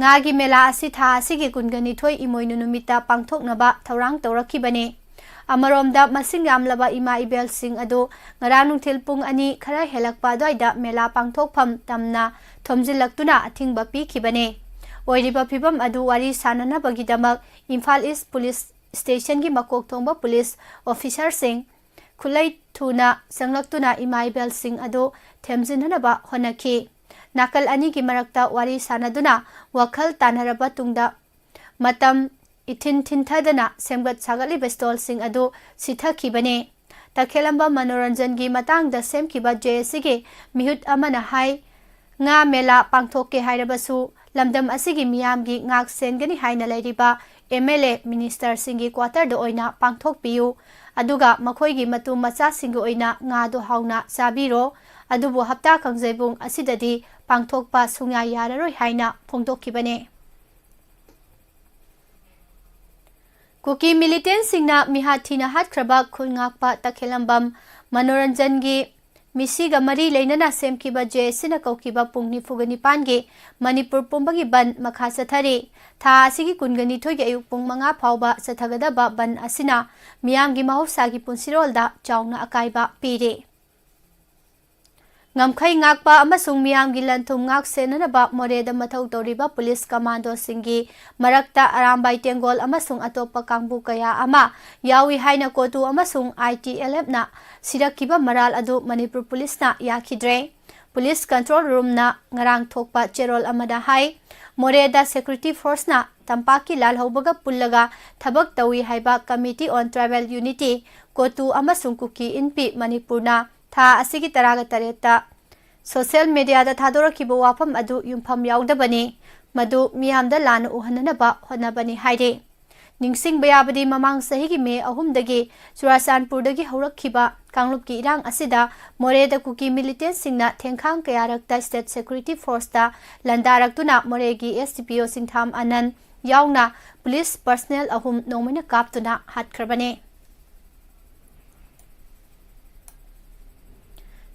ꯉꯥꯒꯤ ꯃꯦꯂꯥ ꯑꯁꯤ ꯊꯥ ꯑꯁꯤꯒꯤ ꯀꯨꯟꯒ ꯅꯤꯊꯣꯏ ꯏꯃꯣꯏꯅꯨ ꯅꯨꯃꯤꯠꯇ ꯄꯥꯡꯊꯣꯛꯅꯕ ꯊꯧꯔꯥꯡ ꯇꯧꯔꯛꯈꯤꯕꯅꯤ꯫ ꯑꯃꯔꯣꯝꯗ, ꯃꯁꯤꯡ ꯌꯥꯝꯂꯕ ꯏꯃꯥ ꯏꯕꯦꯜꯁꯤꯡ ꯑꯗꯨ ꯉꯔꯥꯡ ꯅꯨꯡꯊꯤꯜ ꯄꯨꯡ ꯑꯅꯤ ꯈꯔ ꯍꯦꯜꯂꯛꯄ ꯑꯗꯨꯋꯥꯏꯗ ꯃꯦꯂꯥ ꯄꯥꯡꯊꯣꯛꯐꯝ ꯇꯝꯅ ꯊꯣꯝꯖꯤꯜꯂꯛꯇꯨꯅ ꯑꯊꯤꯡꯕ ꯄꯤꯈꯤꯕꯅꯤ꯫ ꯑꯣꯏꯔꯤꯕ ꯐꯤꯕꯝ ꯑꯗꯨ ꯋꯥꯔꯤ ꯁꯥꯅꯅꯕꯒꯤꯗꯃꯛ ꯏꯝꯐꯥꯜ ꯏꯁ ꯄꯨꯂꯤꯁ ꯁ꯭ꯇꯦꯁꯟꯒꯤ ꯃꯀꯣꯛ ꯊꯣꯡꯕ ꯄꯨꯂꯤꯁ ꯑꯣꯐꯤꯁꯥꯔꯁꯤꯡ ꯈꯨꯠꯂꯩ ꯊꯨꯅ ꯆꯪꯂꯛꯇꯨꯅ ꯏꯃꯥ ꯏꯕꯦꯜꯁꯤꯡ ꯑꯗꯨ ꯊꯦꯝꯖꯤꯟꯅꯅꯕ ꯍꯣꯠꯅꯈꯤ꯫ ꯅꯥꯀꯜ ꯑꯅꯤꯒꯤ ꯃꯔꯛꯇ ꯋꯥꯔꯤ ꯁꯥꯟꯅꯗꯨꯅ ꯋꯥꯈꯜ ꯇꯥꯟꯅꯔꯕ ꯇꯨꯡꯗ ꯃꯇꯝ ꯏꯊꯤꯟ ꯊꯤꯟꯊꯗꯅ ꯁꯦꯝꯒꯠ ꯁꯥꯒꯠꯂꯤꯕ ꯁ꯭ꯇꯣꯜꯁꯤꯡ ꯑꯗꯨ ꯁꯤꯊꯈꯤꯕꯅꯤ꯫ ꯇꯈꯦꯂꯝꯕ ꯃꯅꯣꯔꯟꯖꯟꯒꯤ ꯃꯇꯥꯡꯗ ꯁꯦꯝꯈꯤꯕ ꯖꯦ ꯑꯦꯁ ꯁꯤꯒꯤ ꯃꯤꯍꯨꯠ ꯑꯃꯅ ꯍꯥꯏ, ꯉꯥ ꯃꯦꯂꯥ ꯄꯥꯡꯊꯣꯛꯀꯦ ꯍꯥꯏꯔꯕꯁꯨ ꯂꯝꯗꯝ ꯑꯁꯤꯒꯤ ꯃꯤꯌꯥꯝꯒꯤ ꯉꯥꯛ ꯁꯦꯟꯒꯅꯤ ꯍꯥꯏꯅ ꯂꯩꯔꯤꯕ ꯑꯦꯝ ꯑꯦꯜ ꯑꯦ ꯃꯤꯅꯤꯁꯇꯔꯁꯤꯡꯒꯤ ꯀ꯭ꯋꯥꯇꯔꯗ ꯑꯣꯏꯅ ꯄꯥꯡꯊꯣꯛꯄꯤꯌꯨ, ꯑꯗꯨꯒ ꯃꯈꯣꯏꯒꯤ ꯃꯇꯨ ꯃꯆꯥꯁꯤꯡꯒꯤ ꯑꯣꯏꯅ ꯉꯥꯗꯨ ꯍꯥꯎꯅ ꯆꯥꯕꯤꯔꯣ, ꯑꯗꯨꯕꯨ ꯍꯞꯇꯥ ꯀꯥꯡꯖꯩꯕꯨꯡ ꯑꯁꯤꯗꯗꯤ ꯄꯥꯡꯊꯣꯛꯄ ꯁꯨꯡꯌꯥ ꯌꯥꯔꯔꯣꯏ ꯍꯥꯏꯅ ꯐꯣꯡꯗꯣꯛꯈꯤꯕꯅꯤ꯫ ꯀꯨꯀꯤ ꯃꯤꯂꯤꯇꯦꯟꯁꯤꯡꯅ ꯃꯤꯍꯥꯠ ꯊꯤꯅ ꯍꯥꯠꯈ꯭ꯔꯕ ꯈꯨꯜ ꯉꯥꯛꯄ ꯇꯈꯦꯂꯝꯕꯝ ꯃꯅꯣꯔꯟꯖꯟꯒꯤ ꯃꯤꯁꯤꯒ ꯃꯔꯤ ꯂꯩꯅꯅ ꯁꯦꯝꯈꯤꯕ ꯖꯦ ꯑꯦꯁ ꯁꯤꯅ ꯀꯧꯈꯤꯕ ꯄꯨꯡ ꯅꯤꯐꯨꯒ ꯅꯤꯄꯥꯟꯒꯤ ꯃꯅꯤꯄꯨꯔ ꯄꯨꯝꯕꯒꯤ ꯕꯟ ꯃꯈꯥ ꯆꯠꯊꯔꯤ꯫ ꯊꯥ ꯑꯁꯤꯒꯤ ꯀꯨꯟꯒ ꯅꯤꯊꯣꯏꯒꯤ ꯑꯌꯨꯛ ꯄꯨꯡ ꯃꯉꯥ ꯐꯥꯎꯕ ꯆꯠꯊꯒꯗꯕ ꯕꯟ ꯑꯁꯤꯅ ꯃꯤꯌꯥꯝꯒꯤ ꯃꯍꯧꯁꯥꯒꯤ ꯄꯨꯟꯁꯤꯔꯣꯜꯗ ꯆꯥꯎꯅ ꯑꯀꯥꯏꯕ ꯄꯤꯔꯤ꯫ ꯉꯝꯈꯩ ꯉꯥꯛꯄ ꯑꯃꯁꯨꯡ ꯃꯤꯌꯥꯝꯒꯤ ꯂꯟ ꯊꯨꯝ ꯉꯥꯛ ꯁꯦꯟꯅꯅꯕ ꯃꯣꯔꯦꯗ ꯃꯊꯧ ꯇꯧꯔꯤꯕ ꯄꯨꯂꯤꯁ ꯀꯃꯥꯟꯗꯣꯁꯤꯡꯒꯤ ꯃꯔꯛꯇ ꯑꯔꯥꯝꯕꯥꯏ ꯇꯦꯡꯒꯣꯜ ꯑꯃꯁꯨꯡ ꯑꯇꯣꯞꯄ ꯀꯥꯡꯕꯨ ꯀꯌꯥ ꯑꯃ ꯌꯥꯎꯏ ꯍꯥꯏꯅ ꯀꯣꯇꯨ ꯑꯃꯁꯨꯡ ꯑꯥꯏ ꯇꯤ ꯑꯦꯜ ꯑꯦꯐꯅ ꯁꯤꯔꯛꯈꯤꯕ ꯃꯔꯥꯜ ꯑꯗꯨ ꯃꯅꯤꯄꯨꯔ ꯄꯨꯂꯤꯁꯅ ꯌꯥꯈꯤꯗ꯭ꯔꯦ꯫ ꯄꯨꯂꯤꯁ ꯀꯟꯇ꯭ꯔꯣꯜ ꯔꯨꯝꯅ ꯉꯔꯥꯡ ꯊꯣꯛꯄ ꯆꯦꯔꯣꯜ ꯑꯃꯗ ꯍꯥꯏ, ꯃꯣꯔꯦꯗ ꯁꯦꯀ꯭ꯌꯨꯔꯤꯇꯤ ꯐꯣꯔꯁꯅ ꯇꯝꯄꯥꯛꯀꯤ ꯂꯥꯜꯍꯧꯕꯒ ꯄꯨꯜꯂꯒ ꯊꯕꯛ ꯇꯧꯏ ꯍꯥꯏꯕ Committee on Tribal Unity, ꯀꯣꯇꯨ ꯑꯃꯁꯨꯡ ꯀꯨꯀꯤ ꯏꯟꯄꯤ ꯃꯅꯤꯄꯨꯔꯅ ꯊꯥ ꯑꯁꯤꯒꯤ ꯇꯔꯥꯒ ꯇꯔꯦꯠꯇ ꯁꯣꯁꯤꯌꯦꯜ ꯃꯤꯗꯤꯌꯥꯗ ꯊꯥꯗꯣꯔꯛꯈꯤꯕ ꯋꯥꯐꯝ ꯑꯗꯨ ꯌꯨꯝꯐꯝ ꯌꯥꯎꯗꯕꯅꯤ, ꯃꯗꯨ ꯃꯤꯌꯥꯝꯗ ꯂꯥꯟꯅ ꯎꯍꯟꯅꯅꯕ ꯍꯣꯠꯅꯕꯅꯤ ꯍꯥꯏꯔꯤ꯫ ꯅꯤꯡꯁꯤꯡꯕ ꯌꯥꯕꯗꯤ, ꯃꯃꯥꯡ ꯆꯍꯤꯒꯤ ꯃꯦ ꯑꯍꯨꯝꯗꯒꯤ ꯆꯨꯔꯥꯆꯥꯟꯄꯨꯔꯗꯒꯤ ꯍꯧꯔꯛꯈꯤꯕ ꯀꯥꯡꯂꯨꯞꯀꯤ ꯏꯔꯥꯡ ꯑꯁꯤꯗ ꯃꯣꯔꯦꯗ ꯀꯨꯀꯤ ꯃꯤꯂꯤꯇꯦꯟꯁꯤꯡꯅ ꯊꯦꯡꯈꯥꯡ ꯀꯌꯥꯔꯛꯇ ꯁ꯭ꯇꯦꯠ ꯁꯦꯀ꯭ꯌꯨꯔꯤꯇꯤ ꯐꯣꯔꯁꯇ ꯂꯥꯟꯗꯥꯔꯛꯇꯨꯅ ꯃꯣꯔꯦꯒꯤ ꯑꯦꯁ ꯗꯤ ꯄꯤ ꯑꯣ ꯁꯤꯡꯊꯥꯝ ꯑꯅꯟ ꯌꯥꯎꯅ ꯄꯨꯂꯤꯁ ꯄꯔꯁꯅꯦꯜ ꯑꯍꯨꯝ ꯅꯣꯡꯃꯩꯅ ꯀꯥꯞꯇꯨꯅ ꯍꯥꯠꯈ꯭ꯔꯕꯅꯤ꯫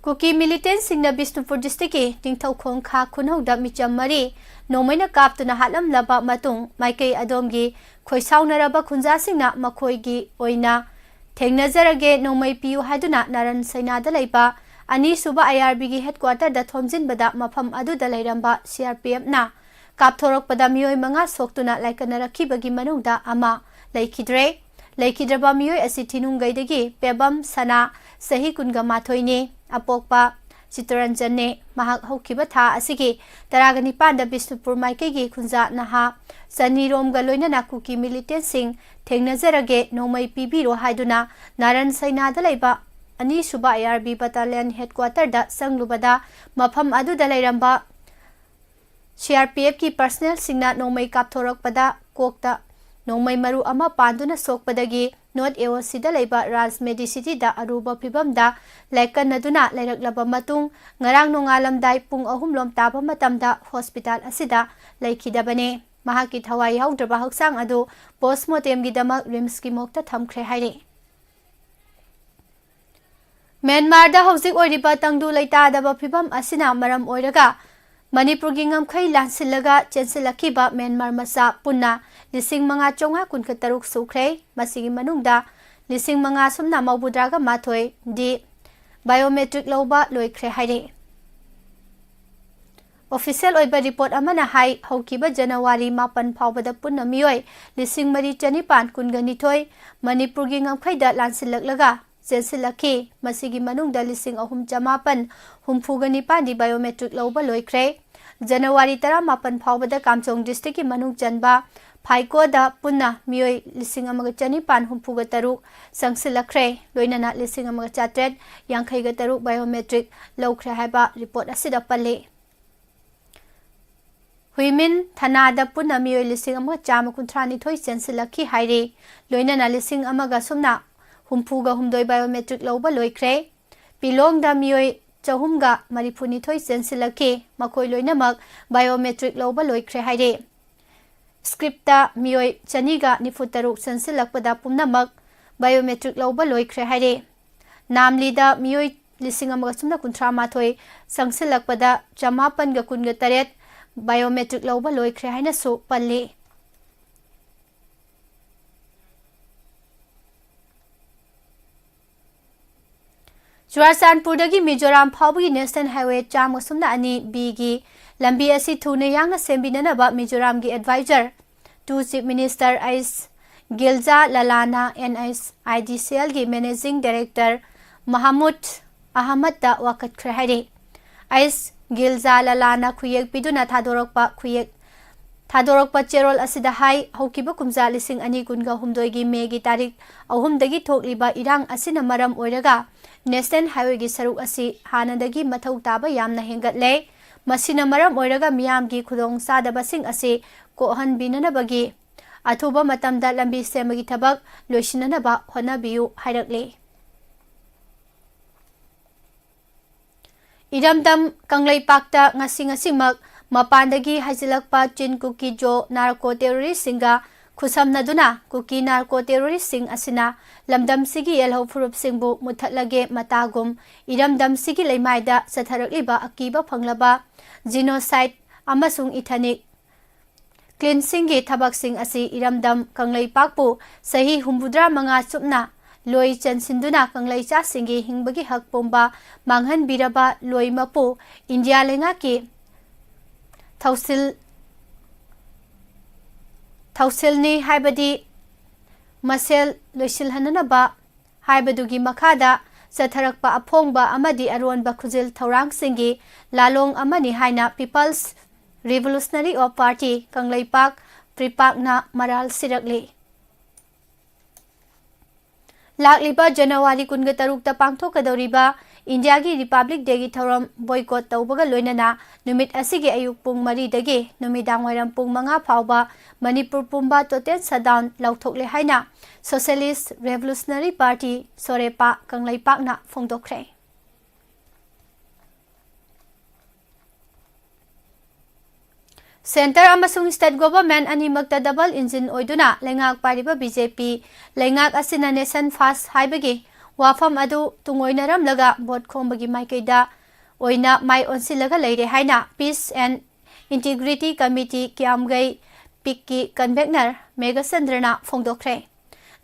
ꯀꯨꯀꯤ ꯃꯤꯂꯤꯇꯦꯟꯁꯤꯡꯅ ꯕꯤꯁꯅꯨꯄꯨꯔ ꯗꯤꯁꯇ꯭ꯔꯤꯛꯀꯤ ꯅꯤꯡꯊꯧꯈꯣꯡ ꯈꯥ ꯈꯨꯅꯧꯗ ꯃꯤꯆꯝ ꯃꯔꯤ ꯅꯣꯡꯃꯩꯅ ꯀꯥꯞꯇꯨꯅ ꯍꯥꯠꯂꯝꯂꯕ ꯃꯇꯨꯡ, ꯃꯥꯏꯀꯩ ꯑꯗꯣꯝꯒꯤ ꯈꯣꯏꯁꯥꯎꯅꯔꯕ ꯈꯨꯟꯖꯥꯁꯤꯡꯅ ꯃꯈꯣꯏꯒꯤ ꯑꯣꯏꯅ ꯊꯦꯡꯅꯖꯔꯒꯦ, ꯅꯣꯡꯃꯩ ꯄꯤꯌꯨ ꯍꯥꯏꯗꯨꯅ ꯅꯥꯔꯟ ꯁꯩꯅꯥꯗ ꯂꯩꯕ ꯑꯅꯤꯁꯨꯕ ꯑꯥꯏ ꯑꯥꯔ ꯕꯤꯒꯤ ꯍꯦꯗꯀ꯭ꯋꯥꯇꯔꯗ ꯊꯣꯝꯖꯤꯟꯕꯗ ꯃꯐꯝ ꯑꯗꯨꯗ ꯂꯩꯔꯝꯕ ꯁꯤ ꯑꯥꯔ ꯄꯤ ꯑꯦꯐꯅ ꯀꯥꯞꯊꯣꯔꯛꯄꯗ ꯃꯤꯑꯣꯏ ꯃꯉꯥ ꯁꯣꯛꯇꯨꯅ ꯂꯥꯏꯀꯠꯅꯔꯛꯈꯤꯕꯒꯤ ꯃꯅꯨꯡꯗ ꯑꯃ ꯂꯩꯈꯤꯗ꯭ꯔꯦ꯫ ꯂꯩꯈꯤꯗ꯭ꯔꯕ ꯃꯤꯑꯣꯏ ꯑꯁꯤ ꯊꯤꯅꯨꯡꯒꯩꯗꯒꯤ ꯄꯦꯕꯝ ꯁꯅꯥ, ꯆꯍꯤ ꯀꯨꯟꯒ ꯃꯥꯊꯣꯏꯅꯤ, ꯑꯄꯣꯛꯄ ꯆꯤꯠꯇꯔꯟꯖꯟꯅꯦ꯫ ꯃꯍꯥꯛ ꯍꯧꯈꯤꯕ ꯊꯥ ꯑꯁꯤꯒꯤ ꯇꯔꯥꯒ ꯅꯤꯄꯥꯟꯗ ꯕꯤꯁꯅꯨꯄꯨꯔ ꯃꯥꯏꯀꯩꯒꯤ ꯈꯨꯟꯖꯥ ꯅꯍꯥ ꯆꯅꯤꯔꯣꯝꯒ ꯂꯣꯏꯅꯅ ꯀꯨꯀꯤ militantꯁꯤꯡ ꯊꯦꯡꯅꯖꯔꯒꯦ, ꯅꯣꯡꯃꯩ ꯄꯤꯕꯤꯔꯣ ꯍꯥꯏꯗꯨꯅ ꯅꯥꯔꯟ ꯁꯩꯅꯥꯗ ꯂꯩꯕ ꯑꯅꯤꯁꯨꯕ IRB battalion headquarterꯗ ꯆꯪꯂꯨꯕꯗ ꯃꯐꯝ ꯑꯗꯨꯗ ꯂꯩꯔꯝꯕ CRPFꯀꯤ personnelꯁꯤꯡꯅ ꯅꯣꯡꯃꯩ ꯀꯥꯞꯊꯣꯔꯛꯄꯗ ꯀꯣꯛꯇ ꯅꯣꯡꯃꯩ ꯃꯔꯨ ꯑꯃ ꯄꯥꯟꯗꯨꯅ ꯁꯣꯛꯄꯗꯒꯤ North AOCꯗ ꯂꯩꯕ ꯔꯥꯖ ꯃꯦꯗꯤꯁꯤꯇꯤꯗ ꯑꯔꯨꯕ ꯐꯤꯚꯝꯗ ꯂꯥꯏꯀꯠꯅꯗꯨꯅ ꯂꯩꯔꯛꯂꯕ ꯃꯇꯨꯡ, ꯉꯔꯥꯡ ꯅꯣꯡꯉꯥꯜꯂꯝꯗꯥꯏ ꯄꯨꯡ ꯑꯍꯨꯝ ꯂꯣꯝ ꯇꯥꯕ ꯃꯇꯝꯗ hospital ꯑꯁꯤꯗ ꯂꯩꯈꯤꯗꯕꯅꯤ꯫ ꯃꯍꯥꯛꯀꯤ ꯊꯋꯥꯏ ꯌꯥꯎꯗ꯭ꯔꯕ ꯍꯛꯆꯥꯡ ꯑꯗꯨ postmortemꯒꯤꯗꯃꯛ RIMSꯀꯤ morgueꯇ ꯊꯝꯈ꯭ꯔꯦ ꯍꯥꯏꯔꯤ꯫ ꯃ꯭ꯌꯥꯟꯃꯥꯔꯗ ꯍꯧꯖꯤꯛ ꯑꯣꯏꯔꯤꯕ ꯇꯪꯗꯨ ꯂꯩꯇꯥꯗꯕ ꯐꯤꯚꯝ ꯑꯁꯤꯅ ꯃꯔꯝ ꯑꯣꯏꯔꯒ ꯃꯅꯤꯄꯨꯔꯒꯤ ꯉꯝꯈꯩ ꯂꯥꯟꯁꯤꯜꯂꯒ ꯆꯦꯟꯁꯤꯜꯂꯛꯈꯤꯕ ꯃ꯭ꯌꯥꯟꯃꯥꯔ ꯃꯆꯥ ꯄꯨꯟꯅ ꯂꯤꯁꯤꯡ ꯃꯉꯥ ꯆꯥꯝꯃꯉꯥ ꯀꯨꯟꯊ꯭ꯔꯥ ꯇꯔꯨꯛ ꯁꯨꯈ꯭ꯔꯦ꯫ ꯃꯁꯤꯒꯤ ꯃꯅꯨꯡꯗ ꯂꯤꯁꯤꯡ ꯃꯉꯥ ꯁꯨꯞꯅ ꯃꯧꯗ꯭ꯔꯥꯒ ꯃꯥꯊꯣꯏꯗꯤ biometric ꯂꯧꯕ ꯂꯣꯏꯈ꯭ꯔꯦ ꯍꯥꯏꯔꯤ꯫ Official ꯑꯣꯏꯕ report ꯑꯃꯅ ꯍꯥꯏ, ꯍꯧꯈꯤꯕ ꯖꯅꯋꯥꯔꯤ ꯃꯥꯄꯟ ꯐꯥꯎꯕꯗ ꯄꯨꯟꯅ ꯃꯤꯑꯣꯏ ꯂꯤꯁꯤꯡ ꯃꯔꯤ ꯆꯅꯤꯄꯥꯟ ꯀꯨꯟꯒ ꯅꯤꯊꯣꯏ ꯃꯅꯤꯄꯨꯔꯒꯤ ꯉꯝꯈꯩꯗ ꯂꯥꯟꯁꯤꯜꯂꯛꯂꯒ ꯆꯦꯟꯁꯤꯜꯂꯛꯈꯤ꯫ ꯃꯁꯤꯒꯤ ꯃꯅꯨꯡꯗ ꯂꯤꯁꯤꯡ ꯑꯍꯨꯝ ꯆꯃꯥꯄꯟ ꯍꯨꯝꯐꯨꯒ ꯅꯤꯄꯥꯟꯗꯤ biometric ꯂꯧꯕ ꯂꯣꯏꯈ꯭ꯔꯦ꯫ ꯖꯅꯋꯥꯔꯤ ꯇꯔꯥꯃꯥꯄꯟ ꯐꯥꯎꯕꯗ ꯀꯥꯝꯖꯣꯡ districtꯀꯤ ꯃꯅꯨꯡ ꯆꯟꯕ ꯐꯥꯏꯀꯣꯗ ꯄꯨꯟꯅ ꯃꯤꯑꯣꯏ ꯂꯤꯁꯤꯡ ꯑꯃꯒ ꯆꯅꯤꯄꯥꯟ ꯍꯨꯝꯐꯨꯒ ꯇꯔꯨꯛ ꯆꯪꯁꯤꯜꯂꯛꯈ꯭ꯔꯦ꯫ ꯂꯣꯏꯅꯅ ꯂꯤꯁꯤꯡ ꯑꯃꯒ ꯆꯥꯇ꯭ꯔꯦꯠ ꯌꯥꯡꯈꯩꯒ ꯇꯔꯨꯛ biometric ꯂꯧꯈ꯭ꯔꯦ ꯍꯥꯏꯕ report ꯑꯁꯤꯗ ꯄꯜꯂꯤ꯫ ꯍꯨꯏꯃꯤꯟ ꯊꯅꯥꯗ ꯄꯨꯟꯅ ꯃꯤꯑꯣꯏ ꯂꯤꯁꯤꯡ ꯑꯃꯒ ꯆꯥꯝꯃ ꯀꯨꯟꯊ꯭ꯔꯥ ꯅꯤꯊꯣꯏ ꯆꯦꯟꯁꯤꯜꯂꯛꯈꯤ ꯍꯥꯏꯔꯤ꯫ ꯂꯣꯏꯅꯅ ꯂꯤꯁꯤꯡ ꯑꯃꯒ ꯁꯨꯞꯅ ꯍꯨꯝꯐꯨꯒ ꯍꯨꯝꯗꯣꯏ biometric ꯂꯧꯕ ꯂꯣꯏꯈ꯭ꯔꯦ꯫ ꯄꯤꯂꯣꯡꯗ ꯃꯤꯑꯣꯏ ꯆꯍꯨꯝꯒ ꯃꯔꯤꯐꯨ ꯅꯤꯊꯣꯏ ꯆꯦꯟꯁꯤꯜꯂꯛꯈꯤ꯫ ꯃꯈꯣꯏ ꯂꯣꯏꯅꯃꯛ biometric ꯂꯧꯕ ꯂꯣꯏꯈ꯭ꯔꯦ ꯍꯥꯏꯔꯤ꯫ ꯁ꯭ꯀ꯭ꯔꯤꯞꯇ ꯃꯤꯑꯣꯏ ꯆꯅꯤꯒ ꯅꯤꯐꯨ ꯇꯔꯨꯛ ꯆꯦꯟꯁꯤꯜꯂꯛꯄꯗ ꯄꯨꯝꯅꯃꯛ biometric ꯂꯧꯕ ꯂꯣꯏꯈ꯭ꯔꯦ ꯍꯥꯏꯔꯤ꯫ ꯅꯥꯝꯂꯤꯗ ꯃꯤꯑꯣꯏ ꯂꯤꯁꯤꯡ ꯑꯃꯒ ꯁꯨꯞꯅ ꯀꯨꯟꯊ꯭ꯔꯥ ꯃꯥꯊꯣꯏ ꯆꯪꯁꯤꯜꯂꯛꯄꯗ ꯆꯃꯥꯄꯟꯒ ꯀꯨꯟꯒ ꯇꯔꯦꯠ biometric ꯂꯧꯕ ꯂꯣꯏꯈ꯭ꯔꯦ ꯍꯥꯏꯅꯁꯨ ꯄꯜꯂꯤ꯫ ꯆꯨꯔꯥꯆꯥꯟꯄꯨꯔꯗꯒꯤ ꯃꯤꯖꯣꯔꯥꯝ ꯐꯥꯎꯕꯒꯤ National Highway ꯆꯥꯝꯃ ꯁꯨꯞꯅ ꯑꯅꯤ Bꯒꯤ ꯂꯝꯕꯤ ꯑꯁꯤ ꯊꯨꯅ ꯌꯥꯡꯅ ꯁꯦꯝꯕꯤꯅꯅꯕ ꯃꯤꯖꯣꯔꯥꯝꯒꯤ advisor to Chief Minister H Gilza ꯂꯂꯥꯅ NHIDCLꯒꯤ Managing Director ꯃꯍꯃꯨꯗ ꯑꯍꯃꯗꯇ ꯋꯥꯀꯠꯈ꯭ꯔꯦ ꯍꯥꯏꯔꯤ꯫ ꯑꯩꯁ ꯒꯤꯜꯖꯥ ꯂꯂꯥꯅ ꯈꯨꯌꯦꯛ ꯄꯤꯗꯨꯅ ꯊꯥꯗꯣꯔꯛꯄ ꯈꯨꯌꯦꯛ ꯊꯥꯗꯣꯔꯛꯄ ꯆꯦꯔꯣꯜ ꯑꯁꯤꯗ ꯍꯥꯏ, ꯍꯧꯈꯤꯕ ꯀꯨꯝꯖꯥ ꯂꯤꯁꯤꯡ ꯑꯅꯤ ꯀꯨꯟꯒ ꯍꯨꯝꯗꯣꯏꯒꯤ ꯃꯦꯒꯤ ꯇꯥꯔꯤꯛ ꯑꯍꯨꯝꯗꯒꯤ ꯊꯣꯛꯂꯤꯕ ꯏꯔꯥꯡ ꯑꯁꯤꯅ ꯃꯔꯝ ꯑꯣꯏꯔꯒ ꯅꯦꯁꯅꯦꯜ ꯍꯥꯏꯋꯦꯒꯤ ꯁꯔꯨꯛ ꯑꯁꯤ ꯍꯥꯟꯅꯗꯒꯤ ꯃꯊꯧ ꯇꯥꯕ ꯌꯥꯝꯅ ꯍꯦꯟꯒꯠꯂꯦ꯫ ꯃꯁꯤꯅ ꯃꯔꯝ ꯑꯣꯏꯔꯒ ꯃꯤꯌꯥꯝꯒꯤ ꯈꯨꯗꯣꯡꯆꯥꯗꯕꯁꯤꯡ ꯑꯁꯤ ꯀꯣꯛꯍꯟꯕꯤꯅꯅꯕꯒꯤ ꯑꯊꯨꯕ ꯃꯇꯝꯗ ꯂꯝꯕꯤ ꯁꯦꯝꯕꯒꯤ ꯊꯕꯛ ꯂꯣꯏꯁꯤꯟꯅꯅꯕ ꯍꯣꯠꯅꯕꯤꯌꯨ ꯍꯥꯏꯔꯛꯂꯤ꯫ ꯏꯔꯝꯗꯝ ꯀꯪꯂꯩꯄꯥꯛꯇ ꯉꯁꯤ ꯉꯁꯤꯃꯛ ꯃꯄꯥꯟꯗꯒꯤ ꯍꯥꯏꯖꯤꯜꯂꯛꯄ ꯆꯤꯟ ꯀꯨꯀꯤ ꯖꯣ ꯅꯥꯔꯀꯣ ꯇꯦꯔꯣꯔꯤꯁꯁꯤꯡꯒ ꯈꯨꯠꯁꯝꯅꯗꯨꯅ ꯀꯨꯀꯤ ꯅꯥꯔꯀꯣ ꯇꯦꯔꯣꯔꯤꯁꯁꯤꯡ ꯑꯁꯤꯅ ꯂꯝꯗꯝꯁꯤꯒꯤ ꯌꯦꯜꯍꯧ ꯐꯨꯔꯨꯞꯁꯤꯡꯕꯨ ꯃꯨꯠꯊꯠꯂꯒꯦ ꯃꯇꯥꯒꯨꯝ ꯏꯔꯝꯗꯝꯁꯤꯒꯤ ꯂꯩꯃꯥꯏꯗ ꯆꯠꯊꯔꯛꯂꯤꯕ ꯑꯀꯤꯕ ꯐꯪꯂꯕ ꯖꯤꯅꯣꯁꯥꯏꯠ ꯑꯃꯁꯨꯡ ꯏꯊꯅꯤꯛ ꯀ꯭ꯂꯤꯟꯁꯤꯡꯒꯤ ꯊꯕꯛꯁꯤꯡ ꯑꯁꯤ ꯏꯔꯝꯗꯝ ꯀꯪꯂꯩꯄꯥꯛꯄꯨ ꯆꯍꯤ ꯍꯨꯝꯐꯨꯇꯔꯥ ꯃꯉꯥ ꯆꯨꯞꯅ ꯂꯣꯏ ꯆꯟꯁꯤꯟꯗꯨꯅ ꯀꯪꯂꯩꯆꯥꯁꯤꯡꯒꯤ ꯍꯤꯡꯕꯒꯤ ꯍꯛ ꯄꯨꯝꯕ ꯃꯥꯡꯍꯟꯕꯤꯔꯕ ꯂꯣꯏ ꯃꯄꯨ ꯏꯟꯗꯤꯌꯥ ꯂꯩꯉꯥꯛꯀꯤ ꯊꯧꯁꯤꯜ, ꯊꯧꯁꯤꯜꯅꯤ ꯍꯥꯏꯕꯗꯤ ꯃꯁꯦꯜ ꯂꯣꯏꯁꯤꯜꯍꯟꯅꯅꯕ ꯍꯥꯏꯕꯗꯨꯒꯤ ꯃꯈꯥꯗ ꯆꯠꯊꯔꯛꯄ ꯑꯐꯣꯡꯕ ꯑꯃꯗꯤ ꯑꯔꯣꯟꯕ ꯈꯨꯖꯤꯜ ꯊꯧꯔꯥꯡꯁꯤꯡꯒꯤ ꯂꯥꯂꯣꯡ ꯑꯃꯅꯤ ꯍꯥꯏꯅ people's revolutionary of party Kangleipak ꯄ꯭ꯔꯤꯄꯥꯛꯅ ꯃꯔꯥꯜ ꯁꯤꯔꯛꯂꯤ꯫ ꯂꯥꯛꯂꯤꯕ ꯖꯅꯋꯥꯔꯤ ꯀꯨꯟꯒ ꯇꯔꯨꯛꯇ ꯄꯥꯡꯊꯣꯛꯀꯗꯧꯔꯤꯕ ꯏꯟꯗꯤꯌꯥꯒꯤ ꯔꯤꯄꯕ꯭ꯂꯤꯛ ꯗꯦꯒꯤ ꯊꯧꯔꯝ ꯕꯣꯏꯀꯣꯠ ꯇꯧꯕꯒ ꯂꯣꯏꯅꯅ ꯅꯨꯃꯤꯠ ꯑꯁꯤꯒꯤ ꯑꯌꯨꯛ ꯄꯨꯡ ꯃꯔꯤꯗꯒꯤ ꯅꯨꯃꯤꯗꯥꯡꯋꯥꯏꯔꯝ ꯄꯨꯡ ꯃꯉꯥ ꯐꯥꯎꯕ ꯃꯅꯤꯄꯨꯔ ꯄꯨꯝꯕ ꯇꯣꯇꯦꯜ ꯁꯠꯗꯥꯎꯟ ꯂꯥꯎꯊꯣꯛꯂꯦ ꯍꯥꯏꯅ ꯁꯣꯁꯤꯌꯦꯂꯤꯁ ꯔꯦꯚꯣꯂꯨꯁꯅꯔꯤ ꯄꯥꯔꯇꯤ, ꯁꯣꯔꯦꯄꯥ, ꯀꯪꯂꯩꯄꯥꯛꯅ ꯐꯣꯡꯗꯣꯛꯈ꯭ꯔꯦ꯫ ꯁꯦꯟꯇꯔ ꯑꯃꯁꯨꯡ ꯁ꯭ꯇꯦꯠ ꯒꯣꯚꯔꯟꯃꯦꯟꯠ ꯑꯅꯤꯃꯛꯇ ꯗꯕꯜ ꯏꯟꯖꯤꯟ ꯑꯣꯏꯗꯨꯅ ꯂꯩꯉꯥꯛ ꯄꯥꯏꯔꯤꯕ ꯕꯤ ꯖꯦ ꯄꯤ ꯂꯩꯉꯥꯛ ꯑꯁꯤꯅ ꯅꯦꯁꯟ ꯐꯥꯔꯁꯠ ꯍꯥꯏꯕꯒꯤ ꯋꯥꯐꯝ ꯑꯗꯨ ꯇꯨꯡꯑꯣꯏꯅꯔꯝꯂꯒ ꯚꯣꯠ ꯈꯣꯝꯕꯒꯤ ꯃꯥꯏꯀꯩꯗ ꯑꯣꯏꯅ ꯃꯥꯏ ꯑꯣꯟꯁꯤꯜꯂꯒ ꯂꯩꯔꯦ ꯍꯥꯏꯅ peace and integrity committee Kiyamgei ꯄꯤꯛꯀꯤ ꯀꯟꯚꯦꯅꯔ ꯃꯦꯘꯆꯟꯗ꯭ꯔꯅ ꯐꯣꯡꯗꯣꯛꯈ꯭ꯔꯦ꯫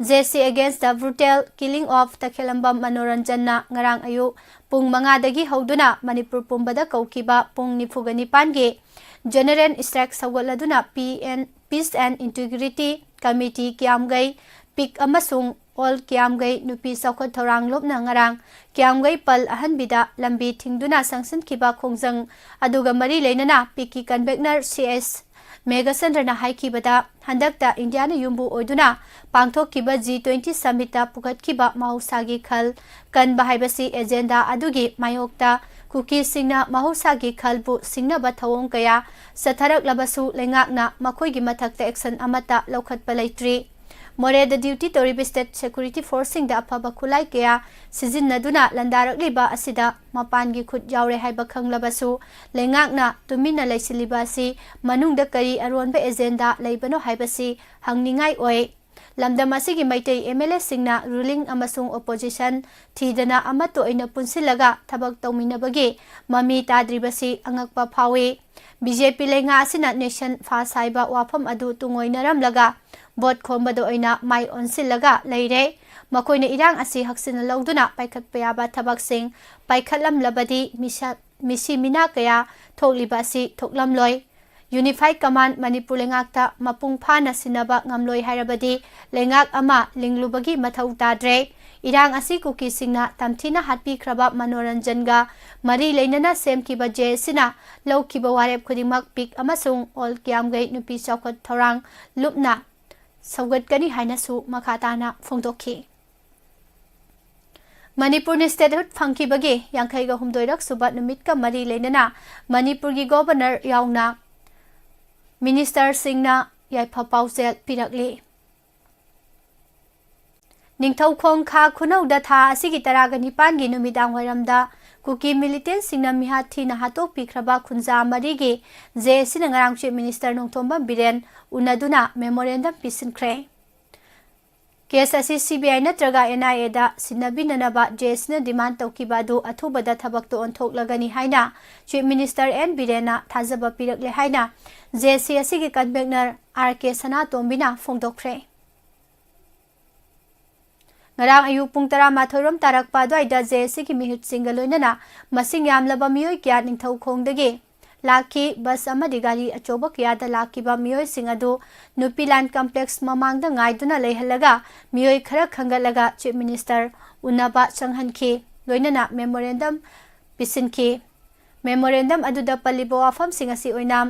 J C Against the Brutal Killing of Takhellambam ꯃꯅꯣꯔꯟꯖꯟꯅ ꯉꯔꯥꯡ ꯑꯌꯨꯛ ꯄꯨꯡ ꯃꯉꯥꯗꯒꯤ ꯍꯧꯗꯨꯅ ꯃꯅꯤꯄꯨꯔ ꯄꯨꯝꯕꯗ ꯀꯧꯈꯤꯕ ꯄꯨꯡ ꯅꯤꯐꯨꯒ ꯅꯤꯄꯥꯟꯒꯤ ꯖꯦꯅꯔꯦꯜ ꯁ꯭ꯇ꯭ꯔꯥꯏꯛ ꯁꯧꯒꯠꯂꯗꯨꯅ P N, peace and integrity committee Kiyamgei PIC ꯑꯃꯁꯨꯡ ꯑꯣꯜ ꯀꯤꯌꯥꯝꯒꯩ ꯅꯨꯄꯤ ꯆꯥꯎꯈꯠ ꯊꯧꯔꯥꯡ ꯂꯨꯞꯅ ꯉꯔꯥꯡ ꯀꯤꯌꯥꯝꯒꯩ ꯄꯜ ꯑꯍꯟꯕꯤꯗ ꯂꯝꯕꯤ ꯊꯤꯡꯗꯨꯅ ꯆꯪꯁꯤꯟꯈꯤꯕ ꯈꯣꯡꯖꯪ ꯑꯗꯨꯒ ꯃꯔꯤ ꯂꯩꯅꯅ ꯄꯤꯛꯀꯤ ꯀꯟꯚꯦꯛꯅꯔ ꯁꯤ ꯑꯦꯁ ꯃꯦꯘꯆꯟꯗ꯭ꯔꯅ ꯍꯥꯏꯈꯤꯕꯗ, ꯍꯟꯗꯛꯇ ꯏꯟꯗꯤꯌꯥꯅ ꯌꯨꯝꯕꯨ ꯑꯣꯏꯗꯨꯅ ꯄꯥꯡꯊꯣꯛꯈꯤꯕ ꯖꯤ ꯇ꯭ꯋꯦꯟꯇꯤ ꯁꯃꯤꯠꯇ ꯄꯨꯈꯠꯈꯤꯕ ꯃꯍꯧꯁꯥꯒꯤ ꯈꯜ ꯀꯟꯕ ꯍꯥꯏꯕꯁꯤ ꯑꯦꯖꯦꯟꯗꯥ ꯑꯗꯨꯒꯤ ꯃꯥꯌꯣꯛꯇ ꯀꯨꯀꯤꯁꯤꯡꯅ ꯃꯍꯧꯁꯥꯒꯤ ꯈꯜꯕꯨ ꯁꯤꯡꯅꯕ ꯊꯧꯑꯣꯡ ꯀꯌꯥ ꯆꯠꯊꯔꯛꯂꯕꯁꯨ ꯂꯩꯉꯥꯛꯅ ꯃꯈꯣꯏꯒꯤ ꯃꯊꯛꯇ ꯑꯦꯛꯁꯟ ꯑꯃꯠꯇ ꯂꯧꯈꯠꯄ ꯂꯩꯇ꯭ꯔꯤ꯫ ꯃꯣꯔꯦꯗ ꯗ꯭ꯌꯨꯇꯤ ꯇꯧꯔꯤꯕ ꯁ꯭ꯇꯦꯠ ꯁꯦꯀ꯭ꯌꯨꯔꯤꯇꯤ ꯐꯣꯔꯁꯁꯤꯡꯗ ꯑꯐꯕ ꯈꯨꯠꯂꯥꯏ ꯀꯌꯥ ꯁꯤꯖꯤꯟꯅꯗꯨꯅ ꯂꯥꯟꯗꯥꯔꯛꯂꯤꯕ ꯑꯁꯤꯗ ꯃꯄꯥꯟꯒꯤ ꯈꯨꯠ ꯌꯥꯎꯔꯦ ꯍꯥꯏꯕ ꯈꯪꯂꯕꯁꯨ ꯂꯩꯉꯥꯛꯅ ꯇꯨꯃꯤꯟꯅ ꯂꯩꯁꯤꯜꯂꯤꯕ ꯑꯁꯤ ꯃꯅꯨꯡꯗ ꯀꯔꯤ ꯑꯔꯣꯟꯕ ꯑꯦꯖꯦꯟꯗꯥ ꯂꯩꯕꯅꯣ ꯍꯥꯏꯕꯁꯤ ꯍꯪꯅꯤꯡꯉꯥꯏ ꯑꯣꯏ꯫ ꯂꯝꯗꯝ ꯑꯁꯤꯒꯤ ꯃꯩꯇꯩ ꯑꯦꯝ ꯑꯦꯜ ꯑꯦꯁꯤꯡꯅ ꯔꯨꯂꯤꯡ ꯑꯃꯁꯨꯡ ꯑꯣꯄꯣꯖꯤꯁꯟ ꯊꯤꯗꯅ ꯑꯃꯠꯇ ꯑꯣꯏꯅ ꯄꯨꯟꯁꯤꯜꯂꯒ ꯊꯕꯛ ꯇꯧꯃꯤꯟꯅꯕꯒꯤ ꯃꯃꯤ ꯇꯥꯗ꯭ꯔꯤꯕꯁꯤ ꯑꯉꯛꯄ ꯐꯥꯎꯏ꯫ ꯕꯤ ꯖꯦ ꯄꯤ ꯂꯩꯉꯥꯛ ꯑꯁꯤꯅ ꯅꯦꯁꯟ ꯐꯥꯔꯁ ꯍꯥꯏꯕ ꯋꯥꯐꯝ ꯑꯗꯨ ꯇꯨꯡꯑꯣꯏꯅꯔꯝꯂꯒ ꯚꯣꯠ ꯈꯣꯝꯕꯗ ꯑꯣꯏꯅ ꯃꯥꯏ ꯑꯣꯟꯁꯤꯜꯂꯒ ꯂꯩꯔꯦ꯫ ꯃꯈꯣꯏꯅ ꯏꯔꯥꯡ ꯑꯁꯤ ꯍꯛꯆꯤꯟꯅ ꯂꯧꯗꯨꯅ ꯄꯥꯏꯈꯠꯄ ꯌꯥꯕ ꯊꯕꯛꯁꯤꯡ ꯄꯥꯏꯈꯠꯂꯝꯂꯕꯗꯤ ꯃꯤꯁ-, ꯃꯤꯁꯤ ꯃꯤꯅꯥ ꯀꯌꯥ ꯊꯣꯛꯂꯤꯕ ꯑꯁꯤ ꯊꯣꯛꯂꯝꯂꯣꯏ꯫ ꯌꯨꯅꯤꯐꯥꯏꯗ ꯀꯃꯥꯟꯗ ꯃꯅꯤꯄꯨꯔ ꯂꯩꯉꯥꯛꯇ ꯃꯄꯨꯡ ꯐꯥꯅ ꯁꯤꯟꯅꯕ ꯉꯝꯂꯣꯏ ꯍꯥꯏꯔꯕꯗꯤ ꯂꯩꯉꯥꯛ ꯑꯃ ꯂꯤꯡꯂꯨꯕꯒꯤ ꯃꯊꯧ ꯇꯥꯗ꯭ꯔꯦ꯫ ꯏꯔꯥꯡ ꯑꯁꯤ ꯀꯨꯀꯤꯁꯤꯡꯅ ꯇꯝꯊꯤꯅ ꯍꯥꯠꯄꯤꯈ꯭ꯔꯕ ꯃꯅꯣꯔꯟꯖꯟꯒ ꯃꯔꯤ ꯂꯩꯅꯅ ꯁꯦꯝꯈꯤꯕ ꯖꯦ ꯑꯦꯁ ꯁꯤꯅ ꯂꯧꯈꯤꯕ ꯋꯥꯔꯦꯞ ꯈꯨꯗꯤꯡꯃꯛ ꯄꯤꯛ ꯑꯃꯁꯨꯡ ꯑꯣꯜ ꯀꯤꯌꯥꯝꯒꯩ ꯅꯨꯄꯤ ꯆꯥꯎꯈꯠ ꯊꯧꯔꯥꯡ ꯂꯨꯞꯅ ꯁꯧꯒꯠꯀꯅꯤ ꯍꯥꯏꯅꯁꯨ ꯃꯈꯥ ꯇꯥꯅ ꯐꯣꯡꯗꯣꯛꯈꯤ꯫ ꯃꯅꯤꯄꯨꯔꯅ ꯁ꯭ꯇꯦꯠꯍꯨꯗ ꯐꯪꯈꯤꯕꯒꯤ ꯌꯥꯡꯈꯩꯒ ꯍꯨꯝꯗꯣꯏꯔꯛ ꯁꯨꯕ ꯅꯨꯃꯤꯠꯀ ꯃꯔꯤ ꯂꯩꯅꯅ ꯃꯅꯤꯄꯨꯔꯒꯤ ꯒꯣꯚꯔꯅꯔ ꯌꯥꯎꯅ ꯃꯤꯅꯤꯁꯇꯔꯁꯤꯡꯅ ꯌꯥꯏꯐ ꯄꯥꯎꯖꯦꯜ ꯄꯤꯔꯛꯂꯤ꯫ ꯅꯤꯡꯊꯧꯈꯣꯡ ꯈꯥ ꯈꯨꯅꯧꯗ ꯊꯥ ꯑꯁꯤꯒꯤ ꯇꯔꯥꯒ ꯅꯤꯄꯥꯟꯒꯤ ꯅꯨꯃꯤꯗꯥꯡ ꯋꯥꯏꯔꯝꯗ ꯀꯨꯀꯤ ꯃꯤꯂꯤꯇꯦꯟꯁꯤꯡꯅ ꯃꯤꯍꯥꯠ ꯊꯤꯅ ꯍꯥꯠꯇꯣꯛꯄꯤꯈ꯭ꯔꯕ ꯈꯨꯟꯖꯥ ꯃꯔꯤꯒꯤ ꯖꯦ ꯑꯦꯁ ꯁꯤꯅ ꯉꯔꯥꯡ ꯆꯤꯐ ꯃꯤꯅꯤꯁꯇꯔ ꯅꯣꯡꯊꯣꯝꯕꯝ ꯕꯤꯔꯦꯟ ꯎꯅꯗꯨꯅ ꯃꯦꯃꯣꯔꯦꯟꯗꯝ ꯄꯤꯁꯤꯟꯈ꯭ꯔꯦ꯫ ꯀꯦꯁ ꯑꯁꯤ ꯁꯤ ꯕꯤ ꯑꯥꯏ ꯅꯠꯇ꯭ꯔꯒ and I aid ꯁꯤꯟꯅꯕꯤꯅꯅꯕ J S ꯁꯤꯅ ꯗꯤꯃꯥꯟꯗ ꯇꯧꯈꯤꯕ ꯑꯗꯨ ꯑꯊꯨꯕꯗ ꯊꯕꯛꯇ ꯑꯣꯟꯊꯣꯛꯂꯒꯅꯤ ꯍꯥꯏꯅ ꯆꯤꯐ ꯃꯤꯅꯤꯁꯇꯔ ꯑꯦꯟ ꯕꯤꯔꯦꯟꯅ ꯊꯥꯖꯕ ꯄꯤꯔꯛꯂꯦ ꯍꯥꯏꯅ ꯖꯦ ꯑꯦꯁ ꯁꯤ ꯑꯁꯤꯒꯤ ꯀꯟꯚꯦꯛꯅꯔ ꯑꯥꯔ ꯀꯦ ꯁꯅꯥꯇꯣꯝꯕꯤꯅ ꯐꯣꯡꯗꯣꯛꯈ꯭ꯔꯦ꯫ ꯉꯔꯥꯡ ꯑꯌꯨꯛ ꯄꯨꯡ ꯇꯔꯥꯃꯥꯊꯣꯏ ꯔꯣꯝ ꯇꯥꯔꯛꯄ ꯑꯗꯨꯋꯥꯏꯗ ꯖꯦ ꯑꯦꯁ ꯁꯤꯒꯤ ꯃꯤꯍꯨꯠꯁꯤꯡꯒ ꯂꯣꯏꯅꯅ ꯃꯁꯤꯡ ꯌꯥꯝꯂꯕ ꯃꯤꯑꯣꯏ ꯀꯌꯥ ꯅꯤꯡꯊꯧꯈꯣꯡꯗꯒꯤ ꯂꯥꯛꯈꯤ꯫ ꯕꯁ ꯑꯃꯗꯤ ꯒꯥꯔꯤ ꯑꯆꯧꯕ ꯀꯌꯥꯗ ꯂꯥꯛꯈꯤꯕ ꯃꯤꯑꯣꯏꯁꯤꯡ ꯑꯗꯨ ꯅꯨꯄꯤꯂꯥꯟ ꯀꯝꯄ꯭ꯂꯦꯛꯁ ꯃꯃꯥꯡꯗ ꯉꯥꯏꯗꯨꯅ ꯂꯩꯍꯜꯂꯒ ꯃꯤꯑꯣꯏ ꯈꯔ ꯈꯟꯒꯠꯂꯒ ꯆꯤꯐ ꯃꯤꯅꯤꯁꯇꯔ ꯎꯅꯕ ꯆꯪꯍꯟꯈꯤ꯫ ꯂꯣꯏꯅꯅ ꯃꯦꯃꯣꯔꯦꯟꯗꯝ ꯄꯤꯁꯤꯟꯈꯤ꯫ ꯃꯦꯃꯣꯔꯦꯟꯗꯝ ꯑꯗꯨꯗ ꯄꯜꯂꯤꯕ ꯋꯥꯐꯝꯁꯤꯡ ꯑꯁꯤ ꯑꯣꯏꯅꯥꯝ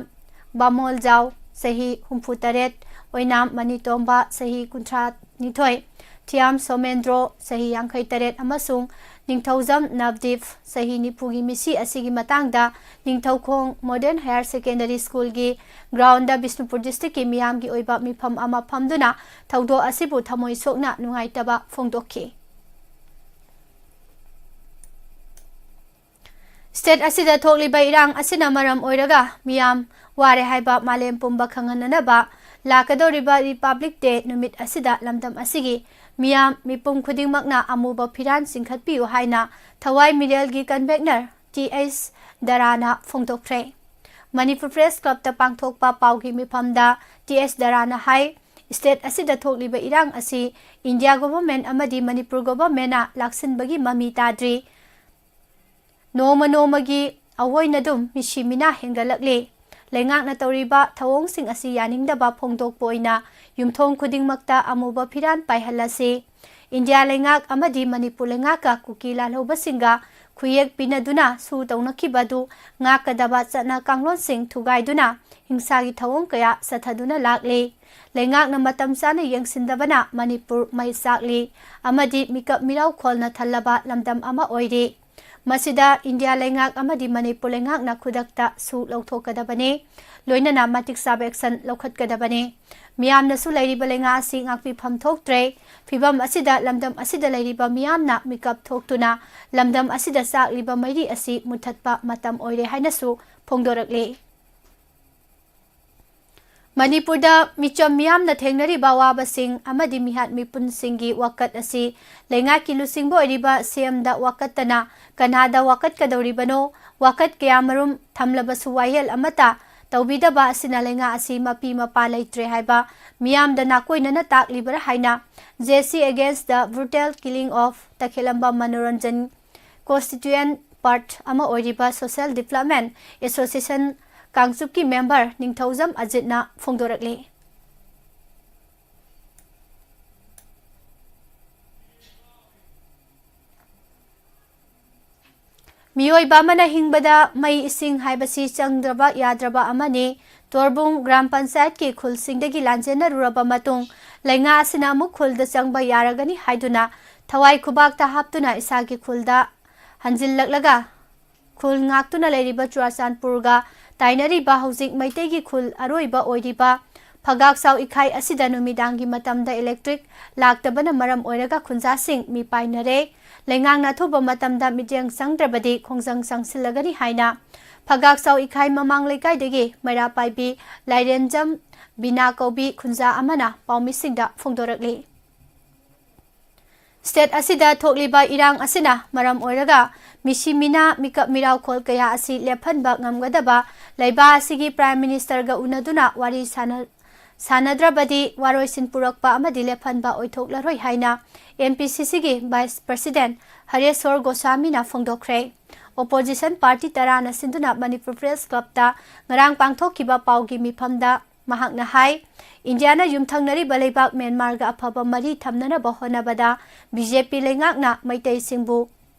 ꯕꯥꯃꯣꯜꯖꯥꯎ, ꯆꯍꯤ ꯍꯨꯝꯐꯨ ꯇꯔꯦꯠ, ꯑꯣꯏꯅꯥꯝ ꯃꯅꯤꯇꯣꯝꯕ, ꯆꯍꯤ ꯀꯨꯟꯊ꯭ꯔꯥ ꯅꯤꯊꯣꯏ, ꯊꯤꯌꯥꯝ ꯁꯣꯃꯦꯟꯗ꯭ꯔꯣ, ꯆꯍꯤ ꯌꯥꯡꯈꯩ ꯇꯔꯦꯠ, ꯑꯃꯁꯨꯡ ꯅꯤꯡꯊꯧꯖꯝ ꯅꯕꯗꯤꯞ, ꯆꯍꯤ ꯅꯤꯐꯨꯒꯤ ꯃꯤꯁꯤ ꯑꯁꯤꯒꯤ ꯃꯇꯥꯡꯗ ꯅꯤꯡꯊꯧꯈꯣꯡ ꯃꯣꯗꯔꯟ ꯍꯥꯌꯔ ꯁꯦꯀꯦꯟꯗꯔꯤ ꯁ꯭ꯀꯨꯜꯒꯤ ꯒ꯭ꯔꯥꯎꯟꯗ ꯕꯤꯁꯅꯨꯄꯨꯔ ꯗꯤꯁꯇ꯭ꯔꯤꯛꯀꯤ ꯃꯤꯌꯥꯝꯒꯤ ꯑꯣꯏꯕ ꯃꯤꯐꯝ ꯑꯃ ꯐꯝꯗꯨꯅ ꯊꯧꯗꯣꯛ ꯑꯁꯤꯕꯨ ꯊꯃꯣꯏ ꯁꯣꯛꯅ ꯅꯨꯡꯉꯥꯏꯇꯕ ꯐꯣꯡꯗꯣꯛꯈꯤ꯫ ꯁ꯭ꯇꯦꯠ ꯑꯁꯤꯗ ꯊꯣꯛꯂꯤꯕ ꯏꯔꯥꯡ ꯑꯁꯤꯅ ꯃꯔꯝ ꯑꯣꯏꯔꯒ ꯃꯤꯌꯥꯝ ꯋꯥꯔꯦ ꯍꯥꯏꯕ ꯃꯥꯂꯦꯝ ꯄꯨꯝꯕ ꯈꯪꯍꯟꯅꯅꯕ ꯂꯥꯛꯀꯗꯧꯔꯤꯕ ꯔꯤꯄꯕ꯭ꯂꯤꯛ ꯗꯦ ꯅꯨꯃꯤꯠ ꯑꯁꯤꯗ ꯂꯝꯗꯝ ꯑꯁꯤꯒꯤ ꯃꯤꯌꯥꯝ ꯃꯤꯄꯨꯝ ꯈꯨꯗꯤꯡꯃꯛꯅ ꯑꯃꯨꯕ ꯐꯤꯔꯥꯟ ꯆꯤꯡꯈꯠꯄꯤꯌꯨ ꯍꯥꯏꯅ ꯊꯋꯥꯏ ꯃꯤꯔꯦꯜꯒꯤ ꯀꯟꯚꯦꯅꯔ ꯇꯤ ꯑꯩꯆ ꯗꯔꯥꯅ ꯐꯣꯡꯗꯣꯛꯈ꯭ꯔꯦ꯫ ꯃꯅꯤꯄꯨꯔ ꯄ꯭ꯔꯦꯁ ꯀ꯭ꯂꯕꯇ ꯄꯥꯡꯊꯣꯛꯄ ꯄꯥꯎꯒꯤ ꯃꯤꯐꯝꯗ ꯇꯤ ꯑꯩꯆ ꯗꯔꯥꯅ ꯍꯥꯏ, ꯁ꯭ꯇꯦꯠ ꯑꯁꯤꯗ ꯊꯣꯛꯂꯤꯕ ꯏꯔꯥꯡ ꯑꯁꯤ ꯏꯟꯗꯤꯌꯥ ꯒꯣꯚꯔꯟꯃꯦꯟꯠ ꯑꯃꯗꯤ ꯃꯅꯤꯄꯨꯔ ꯒꯣꯚꯔꯟꯃꯦꯟꯠꯅ ꯂꯥꯛꯁꯤꯟꯕꯒꯤ ꯃꯃꯤ ꯇꯥꯗ꯭ꯔꯤ꯫ ꯅꯣꯡꯃ ꯅꯣꯡꯃꯒꯤ ꯑꯑꯣꯏꯅꯗꯨꯝ ꯃꯤꯁꯤ ꯃꯤꯅꯥ ꯍꯦꯟꯒꯠꯂꯛꯂꯤ꯫ ꯂꯩꯉꯥꯛꯅ ꯇꯧꯔꯤꯕ ꯊꯧꯑꯣꯡꯁꯤꯡ ꯑꯁꯤ ꯌꯥꯅꯤꯡꯗꯕ ꯐꯣꯡꯗꯣꯛꯄ ꯑꯣꯏꯅ ꯌꯨꯝꯊꯣꯡ ꯈꯨꯗꯤꯡꯃꯛꯇ ꯑꯃꯨꯕ ꯐꯤꯔꯥꯟ ꯄꯥꯏꯍꯜꯂꯁꯤ꯫ ꯏꯟꯗꯤꯌꯥ ꯂꯩꯉꯥꯛ ꯑꯃꯗꯤ ꯃꯅꯤꯄꯨꯔ ꯂꯩꯉꯥꯛꯀ ꯀꯨꯀꯤ ꯂꯥꯜꯍꯧꯕꯁꯤꯡꯒ ꯈꯨꯌꯦꯛ ꯄꯤꯅꯗꯨꯅ ꯁꯨ ꯇꯧꯅꯈꯤꯕ ꯑꯗꯨ ꯉꯥꯛꯀꯗꯕ ꯆꯠꯅ ꯀꯥꯡꯂꯣꯟꯁꯤꯡ ꯊꯨꯒꯥꯏꯗꯨꯅ ꯍꯤꯡꯁꯥꯒꯤ ꯊꯧꯑꯣꯡ ꯀꯌꯥ ꯆꯠꯊꯗꯨꯅ ꯂꯥꯛꯂꯤ꯫ ꯂꯩꯉꯥꯛꯅ ꯃꯇꯝ ꯆꯥꯅ ꯌꯦꯡꯁꯤꯟꯗꯕꯅ ꯃꯅꯤꯄꯨꯔ ꯃꯩ ꯆꯥꯛꯂꯤ ꯑꯃꯗꯤ ꯃꯤꯀꯞ ꯃꯤꯔꯥꯎ ꯈꯣꯜꯅ ꯊꯜꯂꯕ ꯂꯝꯗꯝ ꯑꯃ ꯑꯣꯏꯔꯤ꯫ ꯃꯁꯤꯗ ꯏꯟꯗꯤꯌꯥ ꯂꯩꯉꯥꯛ ꯑꯃꯗꯤ ꯃꯅꯤꯄꯨꯔ ꯂꯩꯉꯥꯛꯅ ꯈꯨꯗꯛꯇ ꯁꯨ ꯂꯧꯊꯣꯛꯀꯗꯕꯅꯤ, ꯂꯣꯏꯅꯅ ꯃꯇꯤꯛ ꯆꯥꯕ ꯑꯦꯛꯁꯟ ꯂꯧꯈꯠꯀꯗꯕꯅꯤ꯫ ꯃꯤꯌꯥꯝꯅꯁꯨ ꯂꯩꯔꯤꯕ ꯂꯩꯉꯥꯛ ꯑꯁꯤ ꯉꯥꯛꯄꯤꯐꯝ ꯊꯣꯛꯇ꯭ꯔꯦ꯫ ꯐꯤꯚꯝ ꯑꯁꯤꯗ ꯂꯝꯗꯝ ꯑꯁꯤꯗ ꯂꯩꯔꯤꯕ ꯃꯤꯌꯥꯝꯅ ꯃꯤꯀꯞ ꯊꯣꯛꯇꯨꯅ ꯂꯝꯗꯝ ꯑꯁꯤꯗ ꯆꯥꯛꯂꯤꯕ ꯃꯩꯔꯤ ꯑꯁꯤ ꯃꯨꯊꯠꯄ ꯃꯇꯝ ꯑꯣꯏꯔꯦ ꯍꯥꯏꯅꯁꯨ ꯐꯣꯡꯗꯣꯔꯛꯂꯤ꯫ ꯃꯅꯤꯄꯨꯔꯗ ꯃꯤꯆꯝ ꯃꯤꯌꯥꯝꯅ ꯊꯦꯡꯅꯔꯤꯕ ꯑꯋꯥꯕꯁꯤꯡ ꯑꯃꯗꯤ ꯃꯤꯍꯥꯠ ꯃꯤꯄꯨꯟꯁꯤꯡꯒꯤ ꯋꯥꯀꯠ ꯑꯁꯤ ꯂꯩꯉꯥꯛꯀꯤ ꯂꯨꯆꯤꯡꯕ ꯑꯣꯏꯔꯤꯕ ꯁꯤ ꯑꯦꯝꯗ ꯋꯥꯀꯠꯇꯅ ꯀꯅꯥꯗ ꯋꯥꯀꯠꯀꯗꯧꯔꯤꯕꯅꯣ? ꯋꯥꯀꯠ ꯀꯌꯥꯃꯔꯨꯝ ꯊꯝꯂꯕꯁꯨ ꯋꯥꯌꯦꯜ ꯑꯃꯠꯇ ꯇꯧꯕꯤꯗꯕ ꯑꯁꯤꯅ ꯂꯩꯉꯥꯛ ꯑꯁꯤ ꯃꯄꯤ ꯃꯄꯥ ꯂꯩꯇ꯭ꯔꯦ ꯍꯥꯏꯕ ꯃꯤꯌꯥꯝꯗ ꯅꯥꯀꯣꯏꯅꯅ ꯇꯥꯛꯂꯤꯕ꯭ꯔꯥ ꯍꯥꯏꯅ Justice Against the Brutal Killing of ꯇꯈꯦꯂꯝꯕꯝ Manoranjan constituent part ꯑꯃ ꯑꯣꯏꯔꯤꯕ Social Development Association ꯀꯥꯡꯆꯨꯞꯀꯤ member ꯅꯤꯡꯊꯧꯖꯝ ꯑꯖꯤꯠꯅ ꯐꯣꯡꯗꯣꯔꯛꯂꯤ꯫ ꯃꯤꯑꯣꯏꯕ ꯑꯃꯅ ꯍꯤꯡꯕꯗ ꯃꯩ ꯏꯁꯤꯡ ꯍꯥꯏꯕꯁꯤ ꯆꯪꯗ꯭ꯔꯕ ꯌꯥꯗ꯭ꯔꯕ ꯑꯃꯅꯤ꯫ ꯇꯣꯔꯕꯨꯡ ꯒ꯭ꯔꯥꯝ ꯄꯟꯆꯥꯌꯠꯀꯤ ꯈꯨꯜꯁꯤꯡꯗꯒꯤ ꯂꯥꯟꯖꯦꯟꯅꯔꯨꯔꯕ ꯃꯇꯨꯡ, ꯂꯩꯉꯥꯛ ꯑꯁꯤꯅ ꯑꯃꯨꯛ ꯈꯨꯜꯗ ꯆꯪꯕ ꯌꯥꯔꯒꯅꯤ ꯍꯥꯏꯗꯨꯅ ꯊꯋꯥꯏ ꯈꯨꯕꯥꯛꯇ ꯍꯥꯞꯇꯨꯅ ꯏꯁꯥꯒꯤ ꯈꯨꯜꯗ ꯍꯟꯖꯤꯜꯂꯛꯂꯒ ꯈꯨꯜ ꯉꯥꯛꯇꯨꯅ ꯂꯩꯔꯤꯕ ꯆꯨꯔꯥꯆꯥꯟꯄꯨꯔꯒ ꯇꯥꯏꯅꯔꯤꯕ ꯍꯧꯖꯤꯛ ꯃꯩꯇꯩꯒꯤ ꯈꯨꯜ ꯑꯔꯣꯏꯕ ꯑꯣꯏꯔꯤꯕ ꯐꯒꯥꯛꯆꯥꯎ ꯏꯈꯥꯏ ꯑꯁꯤꯗ ꯅꯨꯃꯤꯗꯥꯡꯒꯤ ꯃꯇꯝꯗ electric ꯂꯥꯛꯇꯕꯅ ꯃꯔꯝ ꯑꯣꯏꯔꯒ ꯈꯨꯟꯖꯥꯁꯤꯡ ꯃꯤꯄꯥꯏꯅꯔꯦ꯫ ꯂꯩꯉꯥꯛꯅ ꯑꯊꯨꯕ ꯃꯇꯝꯗ ꯃꯤꯠꯌꯦꯡ ꯆꯪꯗ꯭ꯔꯕꯗꯤ ꯈꯣꯡꯖꯪ ꯆꯪꯁꯤꯜꯂꯒꯅꯤ ꯍꯥꯏꯅ ꯐꯒꯥꯛꯆꯥꯎ ꯏꯈꯥꯏ ꯃꯃꯥꯡ ꯂꯩꯀꯥꯏꯗꯒꯤ ꯃꯩꯔꯥ ꯄꯥꯏꯕꯤ ꯂꯥꯏꯔꯦꯟꯖꯝ ꯕꯤꯅꯥ ꯀꯧꯕꯤ ꯈꯨꯟꯖꯥ ꯑꯃꯅ ꯄꯥꯎꯃꯤꯁꯤꯡꯗ ꯐꯣꯡꯗꯣꯔꯛꯂꯤ꯫ State ꯑꯁꯤꯗ ꯊꯣꯛꯂꯤꯕ ꯏꯔꯥꯡ ꯑꯁꯤꯅ ꯃꯔꯝ ꯑꯣꯏꯔꯒ ꯃꯤꯁꯤ ꯃꯤꯅꯥ ꯃꯤꯀꯞ ꯃꯤꯔꯥꯎꯈꯣꯜ ꯀꯌꯥ ꯑꯁꯤ ꯂꯦꯞꯍꯟꯕ ꯉꯝꯒꯗꯕ ꯂꯩꯕꯥꯛ ꯑꯁꯤꯒꯤ Prime Ministerꯒ ꯎꯅꯗꯨꯅ ꯋꯥꯔꯤ ꯁꯥꯟꯅ-, ꯁꯥꯟꯅꯗ꯭ꯔꯕꯗꯤ ꯋꯥꯔꯣꯏꯁꯤꯟ ꯄꯨꯔꯛꯄ ꯑꯃꯗꯤ ꯂꯦꯞꯍꯟꯕ ꯑꯣꯏꯊꯣꯛꯂꯔꯣꯏ ꯍꯥꯏꯅ MPCCꯒꯤ Vice President ꯍꯔꯦꯁꯣꯔ ꯒꯣꯁꯥꯃꯤꯅ ꯐꯣꯡꯗꯣꯛꯈ꯭ꯔꯦ꯫ Opposition party ꯇꯔꯥꯅ ꯁꯤꯟꯗꯨꯅ ꯃꯅꯤꯄꯨꯔ Press Clubꯇ ꯉꯔꯥꯡ ꯄꯥꯡꯊꯣꯛꯈꯤꯕ ꯄꯥꯎꯒꯤ ꯃꯤꯐꯝꯗ ꯃꯍꯥꯛꯅ ꯍꯥꯏ, ꯏꯟꯗꯤꯌꯥꯅ ꯌꯨꯝꯊꯪꯅꯔꯤꯕ ꯂꯩꯕꯥꯛ ꯃ꯭ꯌꯥꯟꯃꯥꯔꯒ ꯑꯐꯕ ꯃꯔꯤ ꯊꯝꯅꯅꯕ ꯍꯣꯠꯅꯕꯗ BJP ꯂꯩꯉꯥꯛꯅ ꯃꯩꯇꯩꯁꯤꯡꯕꯨ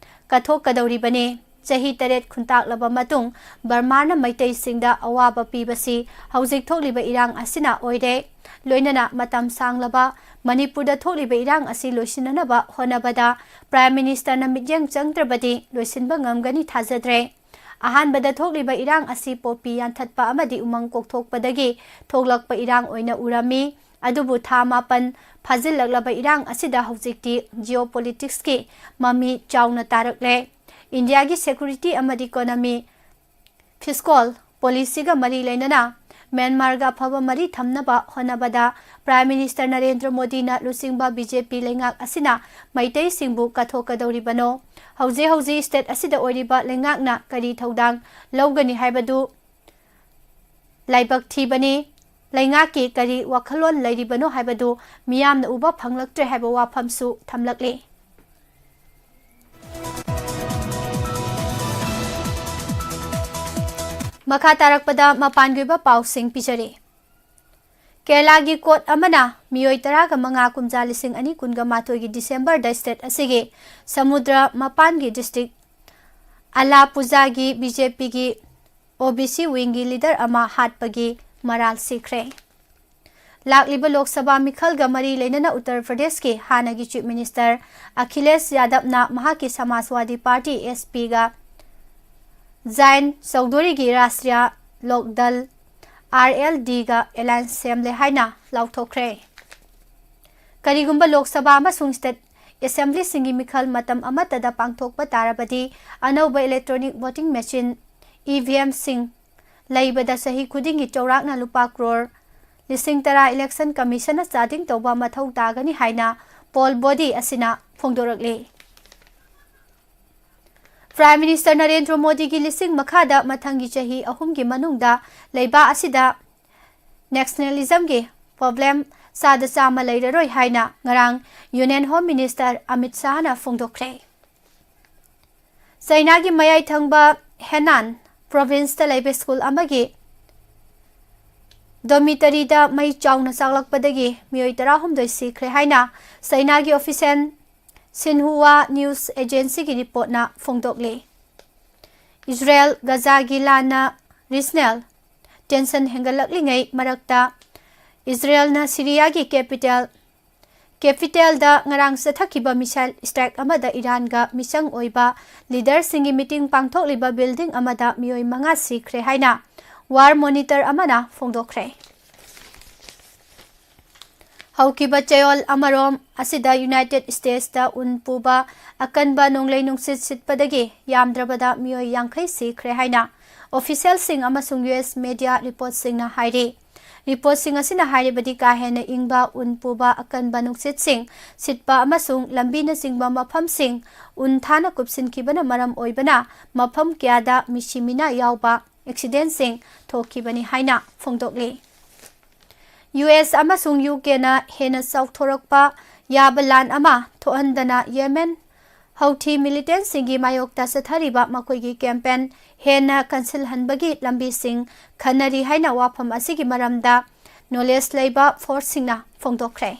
ꯀꯠꯊꯣꯛꯀꯗꯧꯔꯤꯕꯅꯤ꯫ ꯆꯍꯤ ꯇꯔꯦꯠ ꯈꯨꯟꯇꯥꯛꯂꯕ ꯃꯇꯨꯡ ꯕꯔꯃꯥꯅ ꯃꯩꯇꯩꯁꯤꯡꯗ ꯑꯋꯥꯕ ꯄꯤꯕꯁꯤ ꯍꯧꯖꯤꯛ ꯊꯣꯛꯂꯤꯕ ꯏꯔꯥꯡ ꯑꯁꯤꯅ ꯑꯣꯏꯔꯦ꯫ ꯂꯣꯏꯅꯅ ꯃꯇꯝ ꯁꯥꯡꯂꯕ ꯃꯅꯤꯄꯨꯔꯗ ꯊꯣꯛꯂꯤꯕ ꯏꯔꯥꯡ ꯑꯁꯤ ꯂꯣꯏꯁꯤꯟꯅꯅꯕ ꯍꯣꯠꯅꯕꯗ Prime Ministerꯅ ꯃꯤꯠꯌꯦꯡ ꯆꯪꯗ꯭ꯔꯕꯗꯤ ꯂꯣꯏꯁꯤꯟꯕ ꯉꯝꯒꯅꯤ ꯊꯥꯖꯗ꯭ꯔꯦ꯫ ꯑꯍꯥꯟꯕꯗ ꯊꯣꯛꯂꯤꯕ ꯏꯔꯥꯡ ꯑꯁꯤ ꯄꯣꯄꯤ ꯌꯥꯟꯊꯠꯄ ꯑꯃꯗꯤ ꯎꯃꯪ ꯀꯣꯛꯊꯣꯛꯄꯗꯒꯤ ꯊꯣꯛꯂꯛꯄ ꯏꯔꯥꯡ ꯑꯣꯏꯅ ꯎꯔꯝꯃꯤ꯫ ꯑꯗꯨꯕꯨ ꯊꯥ ꯃꯥꯄꯟ ꯐꯥꯖꯤꯜꯂꯛꯂꯕ ꯏꯔꯥꯡ ꯑꯁꯤꯗ ꯍꯧꯖꯤꯛꯇꯤ geopoliticsꯀꯤ ꯃꯃꯤ ꯆꯥꯎꯅ ꯇꯥꯔꯛꯂꯦ꯫ ꯏꯟꯗꯤꯌꯥꯒꯤ security ꯑꯃꯗꯤ economy, fiscal policyꯒ ꯃꯔꯤ ꯂꯩꯅꯅ ꯃ꯭ꯌꯥꯟꯃꯥꯔꯒ ꯑꯐꯕ ꯃꯔꯤ ꯊꯝꯅꯕ ꯍꯣꯠꯅꯕꯗ Prime Minister ꯅꯔꯦꯟꯗ꯭ꯔ ꯃꯣꯗꯤꯅ ꯂꯨꯆꯤꯡꯕ BJP ꯂꯩꯉꯥꯛ ꯑꯁꯤꯅ ꯃꯩꯇꯩꯁꯤꯡꯕꯨ ꯀꯠꯊꯣꯛꯀꯗꯧꯔꯤꯕꯅꯣ? ꯍꯧꯖꯤꯛ ꯍꯧꯖꯤꯛ state ꯑꯁꯤꯗ ꯑꯣꯏꯔꯤꯕ ꯂꯩꯉꯥꯛꯅ ꯀꯔꯤ ꯊꯧꯗꯥꯡ ꯂꯧꯒꯅꯤ ꯍꯥꯏꯕꯗꯨ ꯂꯥꯏꯕꯛ ꯊꯤꯕꯅꯤ꯫ ꯂꯩꯉꯥꯛꯀꯤ ꯀꯔꯤ ꯋꯥꯈꯜꯂꯣꯟ ꯂꯩꯔꯤꯕꯅꯣ ꯍꯥꯏꯕꯗꯨ ꯃꯤꯌꯥꯝꯅ ꯎꯕ ꯐꯪꯂꯛꯇ꯭ꯔꯦ ꯍꯥꯏꯕ ꯋꯥꯐꯝꯁꯨ ꯊꯝꯂꯛꯂꯤ꯫ ꯃꯈꯥ ꯇꯥꯔꯛꯄꯗ ꯃꯄꯥꯟꯒꯤ ꯑꯣꯏꯕ ꯄꯥꯎꯁꯤꯡ ꯄꯤꯖꯔꯤ꯫ ꯀꯦꯔꯂꯥꯒꯤ ꯀꯣꯔꯠ ꯑꯃꯅ ꯃꯤꯑꯣꯏ ꯇꯔꯥꯒ ꯃꯉꯥ, ꯀꯨꯝꯖꯥ ꯂꯤꯁꯤꯡ ꯑꯅꯤ ꯀꯨꯟꯒ ꯃꯥꯊꯣꯏꯒꯤ ꯗꯤꯁꯦꯝꯕꯔꯗ ꯁ꯭ꯇꯦꯠ ꯑꯁꯤꯒꯤ ꯁꯃꯨꯗ꯭ꯔ ꯃꯄꯥꯟꯒꯤ ꯗꯤꯁꯇ꯭ꯔꯤꯛ ꯑꯂꯥꯄꯨꯖꯥꯒꯤ ꯕꯤ ꯖꯦ ꯄꯤꯒꯤ ꯑꯣ ꯕꯤ ꯁꯤ ꯋꯤꯡꯒꯤ ꯂꯤꯗꯔ ꯑꯃ ꯍꯥꯠꯄꯒꯤ ꯃꯔꯥꯜ ꯁꯤꯈ꯭ꯔꯦ꯫ ꯂꯥꯛꯂꯤꯕ ꯂꯣꯛ ꯁꯚꯥ ꯃꯤꯈꯜꯒ ꯃꯔꯤ ꯂꯩꯅꯅ ꯎꯠꯇꯔ ꯄ꯭ꯔꯗꯦꯁꯀꯤ ꯍꯥꯟꯅꯒꯤ ꯆꯤꯐ ꯃꯤꯅꯤꯁꯇꯔ ꯑꯈꯤꯂꯦꯁ ꯌꯥꯗꯕꯅ ꯃꯍꯥꯛꯀꯤ ꯁꯃꯥꯖꯋꯥꯗꯤ ꯄꯥꯔꯇꯤ, ꯑꯦꯁ ꯄꯤꯒ ꯖꯥꯌꯟ ꯆꯧꯙꯨꯔꯤꯒꯤ ꯔꯥꯁꯇ꯭ꯔꯤꯌꯥ ꯂꯣꯛ ꯗꯜ, ꯑꯥꯔ ꯑꯦꯜ ꯗꯤꯒ ꯑꯦꯂꯥꯌꯟꯁ ꯁꯦꯝꯂꯦ ꯍꯥꯏꯅ ꯂꯥꯎꯊꯣꯛꯈ꯭ꯔꯦ꯫ ꯀꯔꯤꯒꯨꯝꯕ ꯂꯣꯛ ꯁꯚꯥ ꯑꯃꯁꯨꯡ ꯁ꯭ꯇꯦꯠ ꯑꯦꯁꯦꯝꯕ꯭ꯂꯤꯁꯤꯡꯒꯤ ꯃꯤꯈꯜ ꯃꯇꯝ ꯑꯃꯠꯇꯗ ꯄꯥꯡꯊꯣꯛꯄ ꯇꯥꯔꯕꯗꯤ, ꯑꯅꯧꯕ electronic voting machine, E V ꯑꯦꯝꯁꯤꯡ, ꯂꯩꯕꯗ ꯆꯍꯤ ꯈꯨꯗꯤꯡꯒꯤ ꯆꯥꯎꯔꯥꯛꯅ ꯂꯨꯄꯥ ꯀ꯭ꯔꯣꯔ ꯂꯤꯁꯤꯡ ꯇꯔꯥ ꯏꯂꯦꯛꯁꯟ ꯀꯃꯤꯁꯟꯅ ꯆꯥꯗꯤꯡ ꯇꯧꯕ ꯃꯊꯧ ꯇꯥꯒꯅꯤ ꯍꯥꯏꯅ ꯄꯣꯜ ꯕꯣꯗꯤ ꯑꯁꯤꯅ ꯐꯣꯡꯗꯣꯔꯛꯂꯤ꯫ ꯄ꯭ꯔꯥꯏꯝ ꯃꯤꯅꯤꯁꯇꯔ ꯅꯔꯦꯟꯗ꯭ꯔ ꯃꯣꯗꯤꯒꯤ ꯂꯤꯁꯤꯡ ꯃꯈꯥꯗ ꯃꯊꯪꯒꯤ ꯆꯍꯤ ꯑꯍꯨꯝꯒꯤ ꯃꯅꯨꯡꯗ ꯂꯩꯕꯥꯛ ꯑꯁꯤꯗ ꯅꯦꯁꯅꯦꯂꯤꯖꯝꯒꯤ ꯄ꯭ꯔꯣꯕ꯭ꯂꯦꯝ ꯆꯥꯗ ꯆꯥꯝꯃ ꯂꯩꯔꯔꯣꯏ ꯍꯥꯏꯅ ꯉꯔꯥꯡ ꯌꯨꯅꯤꯌꯟ ꯍꯣꯝ ꯃꯤꯅꯤꯁꯇꯔ ꯑꯃꯤꯠ ꯁꯥꯍꯅ ꯐꯣꯡꯗꯣꯛꯈ꯭ꯔꯦ꯫ ꯆꯩꯅꯥꯒꯤ ꯃꯌꯥꯏ ꯊꯪꯕ ꯍꯦꯅꯥꯟ ꯄ꯭ꯔꯣꯚꯤꯟꯁꯇ ꯂꯩꯕ ꯁ꯭ꯀꯨꯜ ꯑꯃꯒꯤ ꯗꯣꯔꯃꯤꯇꯔꯤꯗ ꯃꯩ ꯆꯥꯎꯅ ꯆꯥꯛꯂꯛꯄꯗꯒꯤ ꯃꯤꯑꯣꯏ ꯇꯔꯥꯍꯨꯝꯗꯣꯏ ꯁꯤꯈ꯭ꯔꯦ ꯍꯥꯏꯅ ꯆꯩꯅꯥꯒꯤ ꯑꯣꯐꯤꯁꯤꯌꯦꯜ ꯁꯤꯟꯍꯨꯋꯥ ꯅ꯭ꯌꯨꯁ ꯑꯦꯖꯦꯟꯁꯤꯒꯤ ꯔꯤꯄꯣꯔꯠꯅ ꯐꯣꯡꯗꯣꯛꯂꯤ꯫ ꯏꯖꯔꯦꯜ ꯒꯖꯥꯒꯤ ꯂꯥꯟꯅ ꯔꯤꯖꯅꯦꯜ ꯇꯦꯟꯁꯟ ꯍꯦꯟꯒꯠꯂꯛꯂꯤꯉꯩ ꯃꯔꯛꯇ, ꯏꯖꯔꯦꯜꯅ ꯁꯤꯔꯤꯌꯥꯒꯤ ꯀꯦꯄꯤꯇꯦꯜ, ꯀꯦꯄꯤꯇꯦꯜꯗ ꯉꯔꯥꯡ ꯆꯠꯊꯈꯤꯕ ꯃꯤꯁꯥꯏꯜ ꯁ꯭ꯇ꯭ꯔꯥꯏꯛ ꯑꯃꯗ ꯏꯔꯥꯟꯒ ꯃꯤꯆꯪ ꯑꯣꯏꯕ ꯂꯤꯗꯔꯁꯤꯡꯒꯤ ꯃꯤꯇꯤꯡ ꯄꯥꯡꯊꯣꯛꯂꯤꯕ ꯕꯤꯜꯗꯤꯡ ꯑꯃꯗ ꯃꯤꯑꯣꯏ ꯃꯉꯥ ꯁꯤꯈ꯭ꯔꯦ ꯍꯥꯏꯅ ꯋꯥꯔ ꯃꯣꯅꯤꯇꯔ ꯑꯃꯅ ꯐꯣꯡꯗꯣꯛꯈ꯭ꯔꯦ꯫ ꯍꯧꯈꯤꯕ ꯆꯌꯣꯜ ꯑꯃꯔꯣꯝ ꯑꯁꯤꯗ ꯌꯨꯅꯥꯏꯇꯦꯗ ꯁ꯭ꯇꯦꯠꯁꯇ ꯎꯟ ꯄꯨꯕ ꯑꯀꯟꯕ ꯅꯣꯡꯂꯩ ꯅꯨꯡꯁꯤꯠ ꯁꯤꯠꯄꯗꯒꯤ ꯌꯥꯝꯗ꯭ꯔꯕꯗ ꯃꯤꯑꯣꯏ ꯌꯥꯡꯈꯩ ꯁꯤꯈ꯭ꯔꯦ ꯍꯥꯏꯅ ꯑꯣꯐꯤꯁꯤꯌꯦꯜꯁꯤꯡ ꯑꯃꯁꯨꯡ ꯌꯨ ꯑꯦꯁ ꯃꯦꯗꯤꯌꯥ ꯔꯤꯄꯣꯔꯠꯁꯤꯡꯅ ꯍꯥꯏꯔꯤ꯫ ꯔꯤꯄꯣꯔꯠꯁꯤꯡ ꯑꯁꯤꯅ ꯍꯥꯏꯔꯤꯕꯗꯤ ꯀꯥ ꯍꯦꯟꯅ ꯏꯪꯕ, ꯎꯟ ꯄꯨꯕ ꯑꯀꯟꯕ ꯅꯨꯡꯁꯤꯠꯁꯤꯡ ꯁꯤꯠꯄ ꯑꯃꯁꯨꯡ ꯂꯝꯕꯤꯅꯆꯤꯡꯕ ꯃꯐꯝꯁꯤꯡ ꯎꯟ ꯊꯥꯅ ꯀꯨꯞꯁꯤꯟꯈꯤꯕꯅ ꯃꯔꯝ ꯑꯣꯏꯕꯅ ꯃꯐꯝ ꯀꯌꯥꯗ ꯃꯤꯁꯤ ꯃꯤꯅꯥ ꯌꯥꯎꯕ ꯑꯦꯛꯁꯤꯗꯦꯟꯁꯤꯡ ꯊꯣꯛꯈꯤꯕꯅꯤ ꯍꯥꯏꯅ ꯐꯣꯡꯗꯣꯛꯂꯤ꯫ ꯌꯨ ꯑꯦꯁ ꯑꯃꯁꯨꯡ ꯌꯨ ꯀꯦꯅ ꯍꯦꯟꯅ ꯆꯥꯎꯊꯣꯔꯛꯄ ꯌꯥꯕ ꯂꯥꯟ ꯑꯃ ꯊꯣꯛꯍꯟꯗꯅ ꯌꯦꯃꯦꯟ ꯍꯧꯊꯤ ꯃꯤꯂꯤꯇꯦꯟꯁꯤꯡꯒꯤ ꯃꯥꯌꯣꯛꯇ ꯆꯠꯊꯔꯤꯕ ꯃꯈꯣꯏꯒꯤ ꯀꯦꯝꯄꯦꯟ ꯍꯦꯟꯅ ꯀꯟꯁꯤꯜꯍꯟꯕꯒꯤ ꯂꯝꯕꯤꯁꯤꯡ ꯈꯟꯅꯔꯤ ꯍꯥꯏꯅ ꯋꯥꯐꯝ ꯑꯁꯤꯒꯤ ꯃꯔꯝꯗ ꯅꯣꯂꯦꯖ ꯂꯩꯕ ꯐꯣꯔꯁꯁꯤꯡꯅ ꯐꯣꯡꯗꯣꯛꯈ꯭ꯔꯦ꯫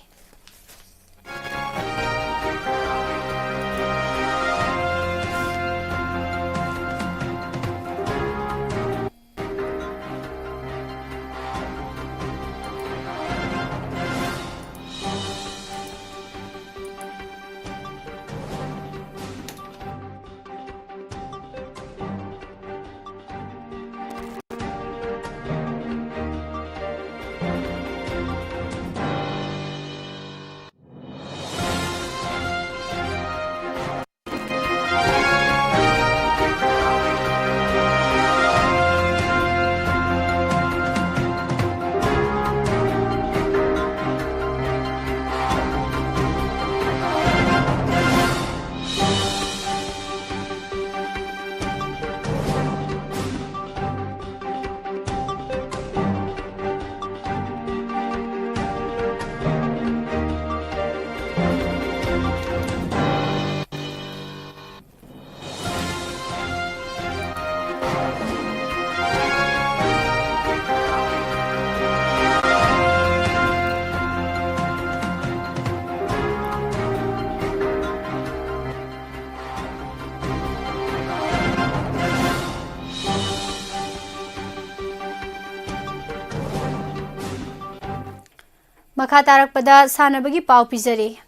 ꯃꯈꯥ ꯇꯥꯔꯛꯄꯗ ꯁꯥꯟꯅꯕꯒꯤ ꯄꯥꯎ ꯄꯤꯖꯔꯤ꯫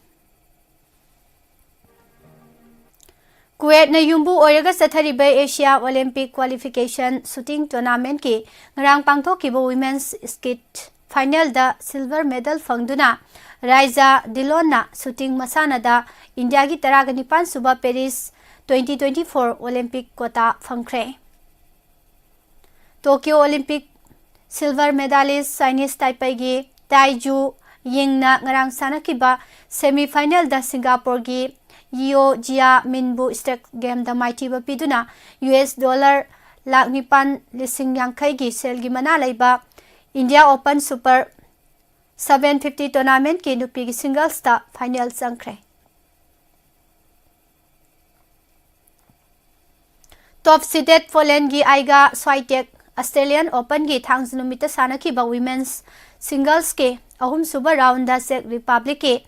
ꯀꯨꯋꯦꯠꯅ ꯌꯨꯝꯕꯨ ꯑꯣꯏꯔꯒ ꯆꯠꯊꯔꯤꯕ ꯑꯦꯁꯤꯌꯥ ꯑꯣꯂꯤꯝꯄꯤꯛ ꯀ꯭ꯋꯥꯂꯤꯐꯤꯀꯦꯁꯟ ꯁꯨꯇꯤꯡ ꯇꯣꯔꯅꯥꯃꯦꯟꯠꯀꯤ ꯉꯔꯥꯡ ꯄꯥꯡꯊꯣꯛꯈꯤꯕ ꯋꯤꯃꯦꯟꯁ ꯁ꯭ꯀꯤꯠ ꯐꯥꯏꯅꯦꯜꯗ ꯁꯤꯜꯚꯔ ꯃꯦꯗꯜ ꯐꯪꯗꯨꯅ ꯔꯥꯏꯖꯥ ꯗꯤꯂꯣꯟꯅ ꯁꯨꯇꯤꯡ ꯃꯁꯥꯟꯅꯗ ꯏꯟꯗꯤꯌꯥꯒꯤ ꯇꯔꯥꯒ ꯅꯤꯄꯥꯟ ꯁꯨꯕ Paris twenty twenty-four Olympic quota ꯐꯪꯈ꯭ꯔꯦ꯫ Tokyo Olympic silver medalist Chinese ꯇꯥꯏꯄꯩꯒꯤ ꯇꯥꯏꯖꯨ ꯌꯤꯡꯅ ꯉꯔꯥꯡ ꯁꯥꯟꯅꯈꯤꯕ ꯁꯦꯃꯤ ꯐꯥꯏꯅꯦꯜꯗ ꯁꯤꯡꯒꯥꯄꯨꯔꯒꯤ ꯌꯤꯑꯣ ꯖꯤꯌꯥ ꯃꯤꯟꯕꯨ ꯁ꯭ꯇꯦꯛ ꯒꯦꯝꯗ ꯃꯥꯏꯊꯤꯕ ꯄꯤꯗꯨꯅ ꯌꯨ ꯑꯦꯁ ꯗꯣꯂꯔ ꯂꯥꯈ ꯅꯤꯄꯥꯟ ꯂꯤꯁꯤꯡ ꯌꯥꯡꯈꯩꯒꯤ ꯁꯦꯜꯒꯤ ꯃꯅꯥ ꯂꯩꯕ India open super seven fifty ꯇꯣꯔꯅꯥꯃꯦꯟꯠꯀꯤ ꯅꯨꯄꯤꯒꯤ ꯁꯤꯡꯒꯜꯁꯇ ꯐꯥꯏꯅꯦꯜ ꯆꯪꯈ꯭ꯔꯦ꯫ Top seeded Polandꯒꯤ Iga Swiatek Australian Openꯒꯤ ꯊꯥꯡꯖ ꯅꯨꯃꯤꯠꯇ ꯁꯥꯟꯅꯈꯤꯕ women's singlesꯀꯤ ꯑꯍꯨꯝꯁꯨꯕ roundꯗ Czech Republicꯀꯤ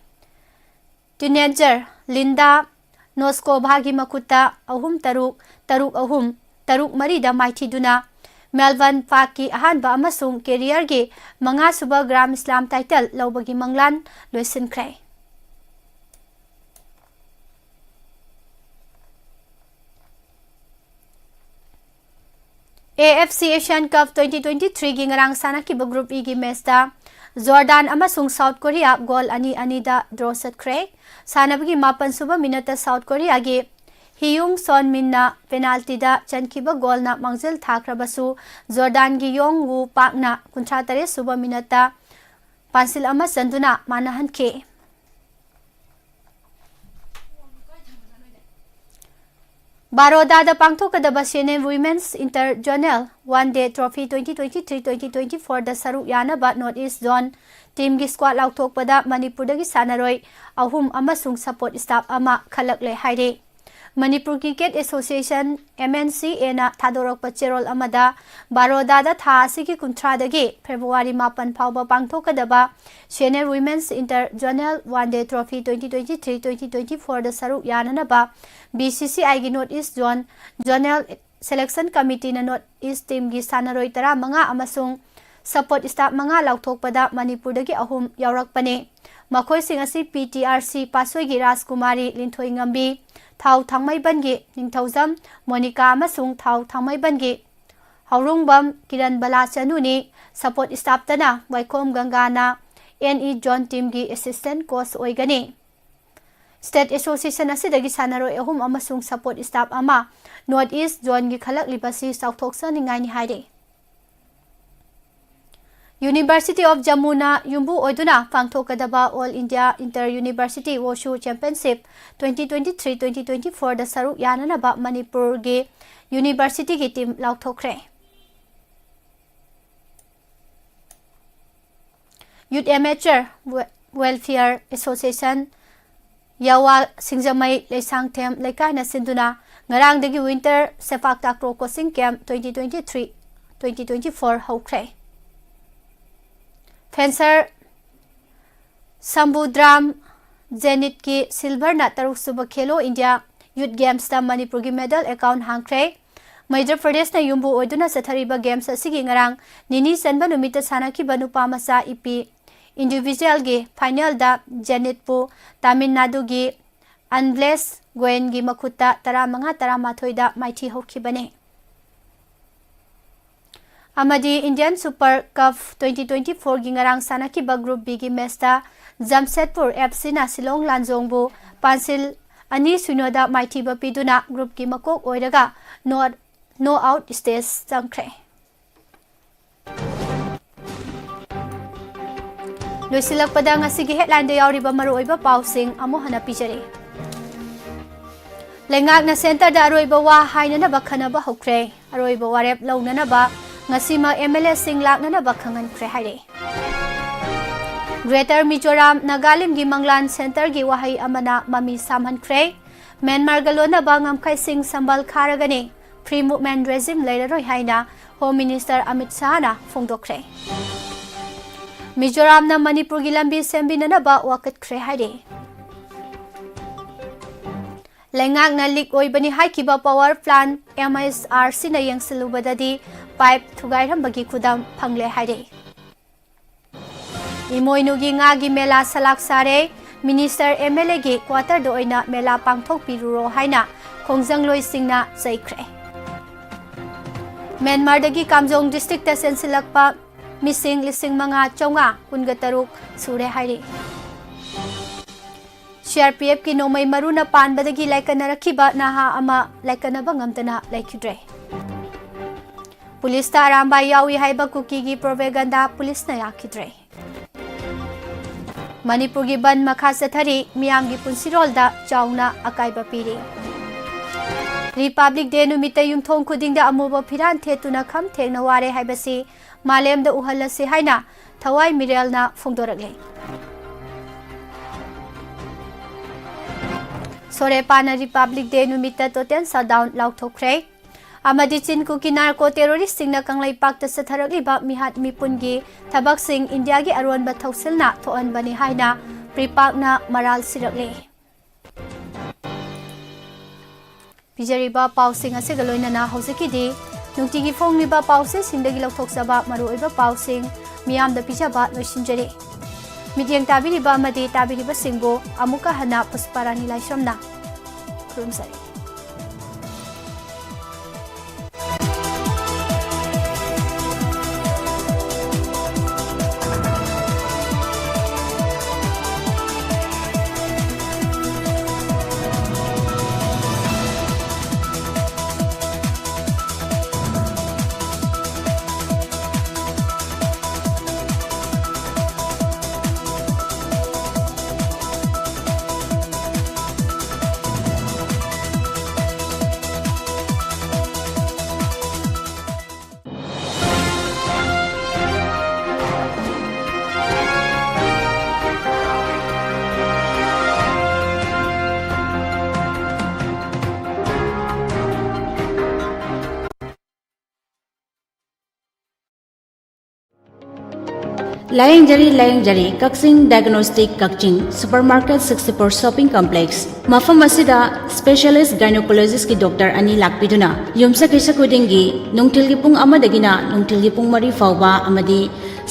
teenager Linda Noskovagꯤ ꯃꯈꯨꯠꯇ ꯑꯍꯨꯝ ꯇꯔꯨꯛ, ꯇꯔꯨꯛ ꯑꯍꯨꯝ, ꯇꯔꯨꯛ ꯃꯔꯤꯗ ꯃꯥꯏꯊꯤꯗꯨꯅ Melbourne Parkꯀꯤ ꯑꯍꯥꯟꯕ ꯑꯃꯁꯨꯡ careerꯒꯤ ꯃꯉꯥꯁꯨꯕ Grand Slam title ꯂꯧꯕꯒꯤ ꯃꯪꯂꯥꯟ ꯂꯣꯏꯁꯤꯟꯈ꯭ꯔꯦ꯫ AFC Asian Cup twenty twenty-threeꯒꯤ ꯉꯔꯥꯡ ꯁꯥꯟꯅꯈꯤꯕ Group Eꯒꯤ matchꯇ Jordan ꯑꯃꯁꯨꯡ South Korea goal ꯑꯅꯤ ꯑꯅꯤꯗ draw ꯆꯠꯈ꯭ꯔꯦ꯫ ꯁꯥꯟꯅꯕꯒꯤ ꯃꯥꯄꯟꯁꯨꯕ minuteꯇ South Koreaꯒꯤ Heung-Son Minꯅ penaltyꯗ ꯆꯟꯈꯤꯕ goalꯅ ꯃꯥꯡꯖꯤꯜ ꯊꯥꯈ꯭ꯔꯕꯁꯨ, Jordanꯒꯤ Young-Woo Parkꯅ ꯀꯨꯟꯊ꯭ꯔꯥ ꯇꯔꯦꯠꯁꯨꯕ minuteꯇ ꯄꯥꯟꯁꯤꯜ ꯑꯃ ꯆꯟꯗꯨꯅ ꯃꯥꯟꯅꯍꯟꯈꯤ꯫ ꯕꯥꯔꯣꯗꯥꯗ ꯄꯥꯡꯊꯣꯛꯀꯗꯕ Senior Women's Inter-Zonal One Day Trophy twenty twenty-three twenty twenty-fourꯗ ꯁꯔꯨꯛ ꯌꯥꯅꯕ North East Zone teamꯒꯤ squad ꯂꯥꯎꯊꯣꯛꯄꯗ ꯃꯅꯤꯄꯨꯔꯗꯒꯤ ꯁꯥꯟꯅꯔꯣꯏ ꯑꯍꯨꯝ ꯑꯃꯁꯨꯡ support staff ꯑꯃ ꯈꯜꯂꯛꯂꯦ ꯍꯥꯏꯔꯤ꯫ ꯃꯅꯤꯄꯨꯔ Cricket Association, MNCAꯅ ꯊꯥꯗꯣꯔꯛꯄ ꯆꯦꯔꯣꯜ ꯑꯃꯗ, ꯕꯥꯔꯣꯗꯥꯗ ꯊꯥ ꯑꯁꯤꯒꯤ ꯀꯨꯟꯊ꯭ꯔꯥꯗꯒꯤ February ꯃꯥꯄꯟ ꯐꯥꯎꯕ ꯄꯥꯡꯊꯣꯛꯀꯗꯕ Senior Women's Inter-Zonal One Day Trophy twenty twenty-three twenty twenty-fourꯗ ꯁꯔꯨꯛ ꯌꯥꯅꯅꯕ BCCIꯒꯤ North East Zone Zonal Selection Committeeꯅ North East teamꯒꯤ ꯁꯥꯟꯅꯔꯣꯏ ꯇꯔꯥꯃꯉꯥ ꯑꯃꯁꯨꯡ support staff ꯃꯉꯥ ꯂꯥꯎꯊꯣꯛꯄꯗ ꯃꯅꯤꯄꯨꯔꯗꯒꯤ ꯑꯍꯨꯝ ꯌꯥꯎꯔꯛꯄꯅꯤ꯫ ꯃꯈꯣꯏꯁꯤꯡ ꯑꯁꯤ PTRC ꯄꯥꯠꯁꯣꯏꯒꯤ ꯔꯥꯖꯀꯨꯃꯥꯔꯤ ꯂꯤꯟꯊꯣꯏꯉꯝꯕꯤ, ꯊꯥꯎ ꯊꯥꯡꯃꯩꯕꯟꯒꯤ ꯅꯤꯡꯊꯧꯖꯝ ꯃꯣꯅꯤꯀꯥ ꯑꯃꯁꯨꯡ ꯊꯥꯎ ꯊꯥꯡꯃꯩꯕꯟꯒꯤ ꯍꯧꯔꯣꯡꯕꯝ ꯀꯤꯔꯟ ꯕꯂꯥꯆꯅꯨꯅꯤ꯫ Support staffꯇꯅ ꯋꯥꯏꯈꯣꯝ ꯒꯪꯒꯥꯅ NE Zone teamꯒꯤ assistant coach ꯑꯣꯏꯒꯅꯤ꯫ State Association ꯑꯁꯤꯗꯒꯤ ꯁꯥꯟꯅꯔꯣꯏ ꯑꯍꯨꯝ ꯑꯃꯁꯨꯡ support staff ꯑꯃ North East Zoneꯒꯤ ꯈꯜꯂꯛꯂꯤꯕꯁꯤ ꯆꯥꯎꯊꯣꯛꯆꯅꯤꯡꯉꯥꯏꯅꯤ ꯍꯥꯏꯔꯤ꯫ University of Jammuꯅ ꯌꯨꯝꯕꯨ ꯑꯣꯏꯗꯨꯅ ꯄꯥꯡꯊꯣꯛꯀꯗꯕ All India Inter University Wushu Championship twenty twenty-three twenty twenty-fourꯗ ꯁꯔꯨꯛ ꯌꯥꯅꯅꯕ ꯃꯅꯤꯄꯨꯔꯒꯤ universityꯒꯤ team ꯂꯥꯎꯊꯣꯛꯈ꯭ꯔꯦ꯫ Youth Amateur We-, Welfare Association ꯌꯥꯋꯥ ꯁꯤꯡꯖꯃꯩ ꯂꯩꯁꯥꯡꯊꯦꯝ ꯂꯩꯀꯥꯏꯅ ꯁꯤꯟꯗꯨꯅ ꯉꯔꯥꯡꯗꯒꯤ Winter ꯁꯦꯄꯥꯛ takraw Coaching Camp twenty twenty-three twenty twenty-four ꯍꯧꯈ꯭ꯔꯦ꯫ Fencer ꯁꯝꯕꯨꯗ꯭ꯔꯥꯝ ꯖꯦꯅꯤꯠꯀꯤ silverꯅ ꯇꯔꯨꯛꯁꯨꯕ Khelo India Youth Gamesꯇ ꯃꯅꯤꯄꯨꯔꯒꯤ medal account ꯍꯥꯡꯈ꯭ꯔꯦ꯫ ꯃꯩꯙ꯭ꯌ ꯄ꯭ꯔꯗꯦꯁꯅ ꯌꯨꯝꯕꯨ ꯑꯣꯏꯗꯨꯅ ꯆꯠꯊꯔꯤꯕ games ꯑꯁꯤꯒꯤ ꯉꯔꯥꯡ ꯅꯤꯅꯤ ꯆꯟꯕ ꯅꯨꯃꯤꯠꯇ ꯁꯥꯟꯅꯈꯤꯕ ꯅꯨꯄꯥ ꯃꯆꯥ ꯏꯄꯤ individualꯒꯤ finalꯗ ꯖꯦꯅꯤꯠꯄꯨ ꯇꯥꯃꯤꯜ ꯅꯥꯗꯨꯒꯤ ꯑꯟꯕ꯭ꯂꯦꯁ ꯒꯣꯌꯦꯟꯒꯤ ꯃꯈꯨꯠꯇ ꯇꯔꯥꯃꯉꯥ ꯇꯔꯥꯃꯥꯊꯣꯏꯗ ꯃꯥꯏꯊꯤ ꯍꯧꯈꯤꯕꯅꯤ꯫ ꯑꯃꯗꯤ Indian Super Cup twenty twenty-fourꯒꯤ ꯉꯔꯥꯡ ꯁꯥꯟꯅꯈꯤꯕ Group Bꯒꯤ matchꯇ ꯖꯝꯁꯦꯗꯄꯨꯔ FCꯅ ꯁꯤꯂꯣꯡ ꯂꯥꯟꯖꯣꯡꯕꯨ ꯄꯥꯟꯁꯤꯜ ꯑꯅꯤ ꯁꯤꯅꯣꯗ ꯃꯥꯏꯊꯤꯕ ꯄꯤꯗꯨꯅ groupꯀꯤ ꯃꯀꯣꯛ ꯑꯣꯏꯔꯒ knockout stage ꯆꯪꯈ꯭ꯔꯦ꯫ ꯂꯣꯏꯁꯤꯜꯂꯛꯄꯗ ꯉꯁꯤꯒꯤ headlineꯗ ꯌꯥꯎꯔꯤꯕ ꯃꯔꯨꯑꯣꯏꯕ ꯄꯥꯎꯁꯤꯡ ꯑꯃꯨꯛ ꯍꯟꯅ ꯄꯤꯖꯔꯤ꯫ ꯂꯩꯉꯥꯛꯅ centreꯗ ꯑꯔꯣꯏꯕ ꯋꯥ ꯍꯥꯏꯅꯅꯕ ꯈꯟꯅꯕ ꯍꯧꯈ꯭ꯔꯦ꯫ ꯑꯔꯣꯏꯕ ꯋꯥꯔꯦꯞ ꯂꯧꯅꯅꯕ ꯉꯁꯤꯃꯛ MLAꯁꯤꯡ ꯂꯥꯛꯅꯅꯕ ꯈꯪꯍꯟꯈ꯭ꯔꯦ ꯍꯥꯏꯔꯦ꯫ Greater Mizoram ꯅꯥꯒꯥꯂꯦꯟꯒꯤ ꯃꯪꯂꯥꯟ centreꯒꯤ ꯋꯥꯍꯩ ꯑꯃꯅ ꯃꯃꯤ ꯁꯥꯝꯍꯟꯈ꯭ꯔꯦ꯫ ꯃ꯭ꯌꯥꯟꯃꯥꯔꯒ ꯂꯣꯟꯅꯕ ꯉꯝꯈꯩꯁꯤꯡ ꯁꯝꯕꯜ ꯈꯥꯔꯒꯅꯤ꯫ Free movement regime ꯂꯩꯔꯔꯣꯏ ꯍꯥꯏꯅ Home Minister ꯑꯃꯤꯠ ꯁꯥꯍꯅ ꯐꯣꯡꯗꯣꯛꯈ꯭ꯔꯦ꯫ ꯃꯤꯖꯣꯔꯥꯝꯅ ꯃꯅꯤꯄꯨꯔꯒꯤ ꯂꯝꯕꯤ ꯁꯦꯝꯕꯤꯅꯅꯕ ꯋꯥꯀꯠꯈ꯭ꯔꯦ ꯍꯥꯏꯔꯤ꯫ ꯂꯩꯉꯥꯛꯅ leak ꯑꯣꯏꯕꯅꯤ ꯍꯥꯏꯈꯤꯕ power plant MSRCꯅ ꯌꯦꯡꯁꯤꯜꯂꯨꯕꯗꯗꯤ pipe ꯊꯨꯒꯥꯏꯔꯝꯕꯒꯤ ꯈꯨꯗꯝ ꯐꯪꯂꯦ ꯍꯥꯏꯔꯤ꯫ ꯏꯃꯣꯏꯅꯨꯒꯤ ꯉꯥꯒꯤ ꯃꯦꯂꯥ ꯁꯂꯥꯛ ꯁꯥꯔꯦ꯫ Minister MLAꯒꯤ quarterꯗ ꯑꯣꯏꯅ ꯃꯦꯂꯥ ꯄꯥꯡꯊꯣꯛꯄꯤꯔꯨꯔꯣ ꯍꯥꯏꯅ ꯈꯣꯡꯖꯪꯂꯣꯏꯁꯤꯡꯅ ꯆꯩꯈ꯭ꯔꯦ꯫ ꯃ꯭ꯌꯥꯟꯃꯥꯔꯗꯒꯤ ꯀꯥꯝꯖꯣꯡ districtꯇ ꯆꯦꯟꯁꯤꯜꯂꯛꯄ ꯃꯤꯁꯤꯡ ꯂꯤꯁꯤꯡ ꯃꯉꯥ ꯆꯥꯝꯃꯉꯥ ꯀꯨꯟꯒ ꯇꯔꯨꯛ ꯁꯨꯔꯦ ꯍꯥꯏꯔꯤ꯫ CRPFꯀꯤ ꯅꯣꯡꯃꯩ ꯃꯔꯨꯅ ꯄꯥꯟꯕꯗꯒꯤ ꯂꯥꯏꯀꯠꯅꯔꯛꯈꯤꯕ ꯅꯍꯥ ꯑꯃ ꯂꯥꯏꯀꯠꯅꯕ ꯉꯝꯗꯅ ꯂꯩꯈꯤꯗ꯭ꯔꯦ꯫ ꯄꯨꯂꯤꯁꯇ ꯑꯔꯥꯝꯕꯥꯏ ꯌꯥꯎꯏ ꯍꯥꯏꯕ ꯀꯨꯀꯤꯒꯤ propaganda ꯄꯨꯂꯤꯁꯅ ꯌꯥꯈꯤꯗ꯭ꯔꯦ꯫ ꯃꯅꯤꯄꯨꯔꯒꯤ ꯕꯟ ꯃꯈꯥ ꯆꯠꯊꯔꯤ, ꯃꯤꯌꯥꯝꯒꯤ ꯄꯨꯟꯁꯤꯔꯣꯜꯗ ꯆꯥꯎꯅ ꯑꯀꯥꯏꯕ ꯄꯤꯔꯤ꯫ Republic Day ꯅꯨꯃꯤꯠꯇ ꯌꯨꯝꯊꯣꯡ ꯈꯨꯗꯤꯡꯗ ꯑꯃꯨꯕ ꯐꯤꯔꯥꯟ ꯊꯦꯠꯇꯨꯅ ꯈꯝ ꯊꯦꯡꯅ ꯋꯥꯔꯦ ꯍꯥꯏꯕꯁꯤ ꯃꯥꯂꯦꯝꯗ ꯎꯍꯜꯂꯁꯤ ꯍꯥꯏꯅ ꯊꯋꯥꯏ ꯃꯤꯔꯦꯜꯅ ꯐꯣꯡꯗꯣꯔꯛꯂꯤ꯫ ꯁꯣꯔꯦꯄꯥꯅ Republic Day ꯅꯨꯃꯤꯠꯇ total shutdown ꯂꯥꯎꯊꯣꯛꯈ꯭ꯔꯦ꯫ ꯑꯃꯗꯤ ꯆꯤꯟ ꯀꯨꯀꯤ narco terroristꯁꯤꯡꯅ ꯀꯪꯂꯩꯄꯥꯛꯇ ꯆꯠꯊꯔꯛꯂꯤꯕ ꯃꯤꯍꯥꯠ ꯃꯤꯄꯨꯟꯒꯤ ꯊꯕꯛꯁꯤꯡ ꯏꯟꯗꯤꯌꯥꯒꯤ ꯑꯔꯣꯟꯕ ꯊꯧꯁꯤꯜꯅ ꯊꯣꯛꯍꯟꯕꯅꯤ ꯍꯥꯏꯅ ꯄ꯭ꯔꯤꯄꯥꯛꯅ ꯃꯔꯥꯜ ꯁꯤꯔꯛꯂꯤ꯫ ꯄꯤꯖꯔꯤꯕ ꯄꯥꯎꯁꯤꯡ ꯑꯁꯤꯒ ꯂꯣꯏꯅꯅ ꯍꯧꯖꯤꯛꯀꯤꯗꯤ ꯅꯨꯡꯇꯤꯒꯤ ꯐꯣꯡꯂꯤꯕ ꯄꯥꯎꯆꯦꯁꯤꯡꯗꯒꯤ ꯂꯧꯊꯣꯛꯆꯕ ꯃꯔꯨꯑꯣꯏꯕ ꯄꯥꯎꯁꯤꯡ ꯃꯤꯌꯥꯝꯗ ꯄꯤꯖꯕ ꯂꯣꯏꯁꯤꯟꯖꯔꯦ꯫ ꯃꯤꯠꯌꯦꯡ ꯇꯥꯕꯤꯔꯤꯕ ꯑꯃꯗꯤ ꯇꯥꯕꯤꯔꯤꯕꯁꯤꯡꯕꯨ ꯑꯃꯨꯛꯀ ꯍꯟꯅ ꯄꯨꯁꯄꯥꯔꯥꯅꯤ ꯂꯥꯏꯁ꯭ꯔꯝꯅ ꯈꯨꯔꯨꯝꯖꯔꯤ꯫ ꯂꯥꯌꯦꯡꯖꯔꯤ, ꯂꯥꯌꯦꯡꯖꯔꯤ꯫ ꯀꯛꯆꯤꯡ Diagnostic, ꯀꯛꯆꯤꯡ Supermarket, sixty four Shopping Complex꯫ ꯃꯐꯝ ꯑꯁꯤꯗ specialist gynecologistꯀꯤ doctor ꯑꯅꯤ ꯂꯥꯛꯄꯤꯗꯨꯅ ꯌꯨꯝꯁꯀꯩꯁ ꯈꯨꯗꯤꯡꯒꯤ ꯅꯨꯡꯊꯤꯜꯒꯤ ꯄꯨꯡ ꯑꯃꯗꯒꯤꯅ ꯅꯨꯡꯊꯤꯜꯒꯤ ꯄꯨꯡ ꯃꯔꯤ ꯐꯥꯎꯕ ꯑꯃꯗꯤ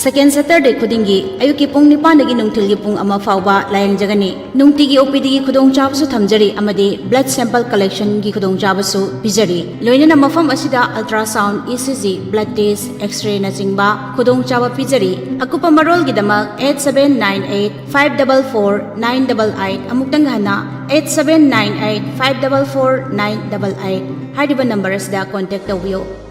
second Saturday ꯈꯨꯗꯤꯡꯒꯤ ꯑꯌꯨꯛꯀꯤ ꯄꯨꯡ ꯅꯤꯄꯥꯟꯗꯒꯤ ꯅꯨꯡꯊꯤꯜꯒꯤ ꯄꯨꯡ ꯑꯃ ꯐꯥꯎꯕ ꯂꯥꯌꯦꯡꯖꯒꯅꯤ꯫ ꯅꯨꯡꯇꯤꯒꯤ OPDꯒꯤ ꯈꯨꯗꯣꯡꯆꯥꯕꯁꯨ ꯊꯝꯖꯔꯤ ꯑꯃꯗꯤ blood sample collectionꯒꯤ ꯈꯨꯗꯣꯡꯆꯥꯕꯁꯨ ꯄꯤꯖꯔꯤ꯫ ꯂꯣꯏꯅꯅ ꯃꯐꯝ ꯑꯁꯤꯗ ultrasound, ECG, blood test, X-rayꯅꯆꯤꯡꯕ ꯈꯨꯗꯣꯡꯆꯥꯕ ꯄꯤꯖꯔꯤ꯫ ꯑꯀꯨꯞꯄ ꯃꯔꯣꯜꯒꯤꯗꯃꯛ eight seven nine eight five double four nine double eight, ꯑꯃꯨꯛꯇꯪ ꯍꯟꯅ, eight seven nine eight five double four nine double eight ꯍꯥꯏꯔꯤꯕ number ꯑꯁꯤꯗ contact ꯇꯧꯕꯤꯌꯨ꯫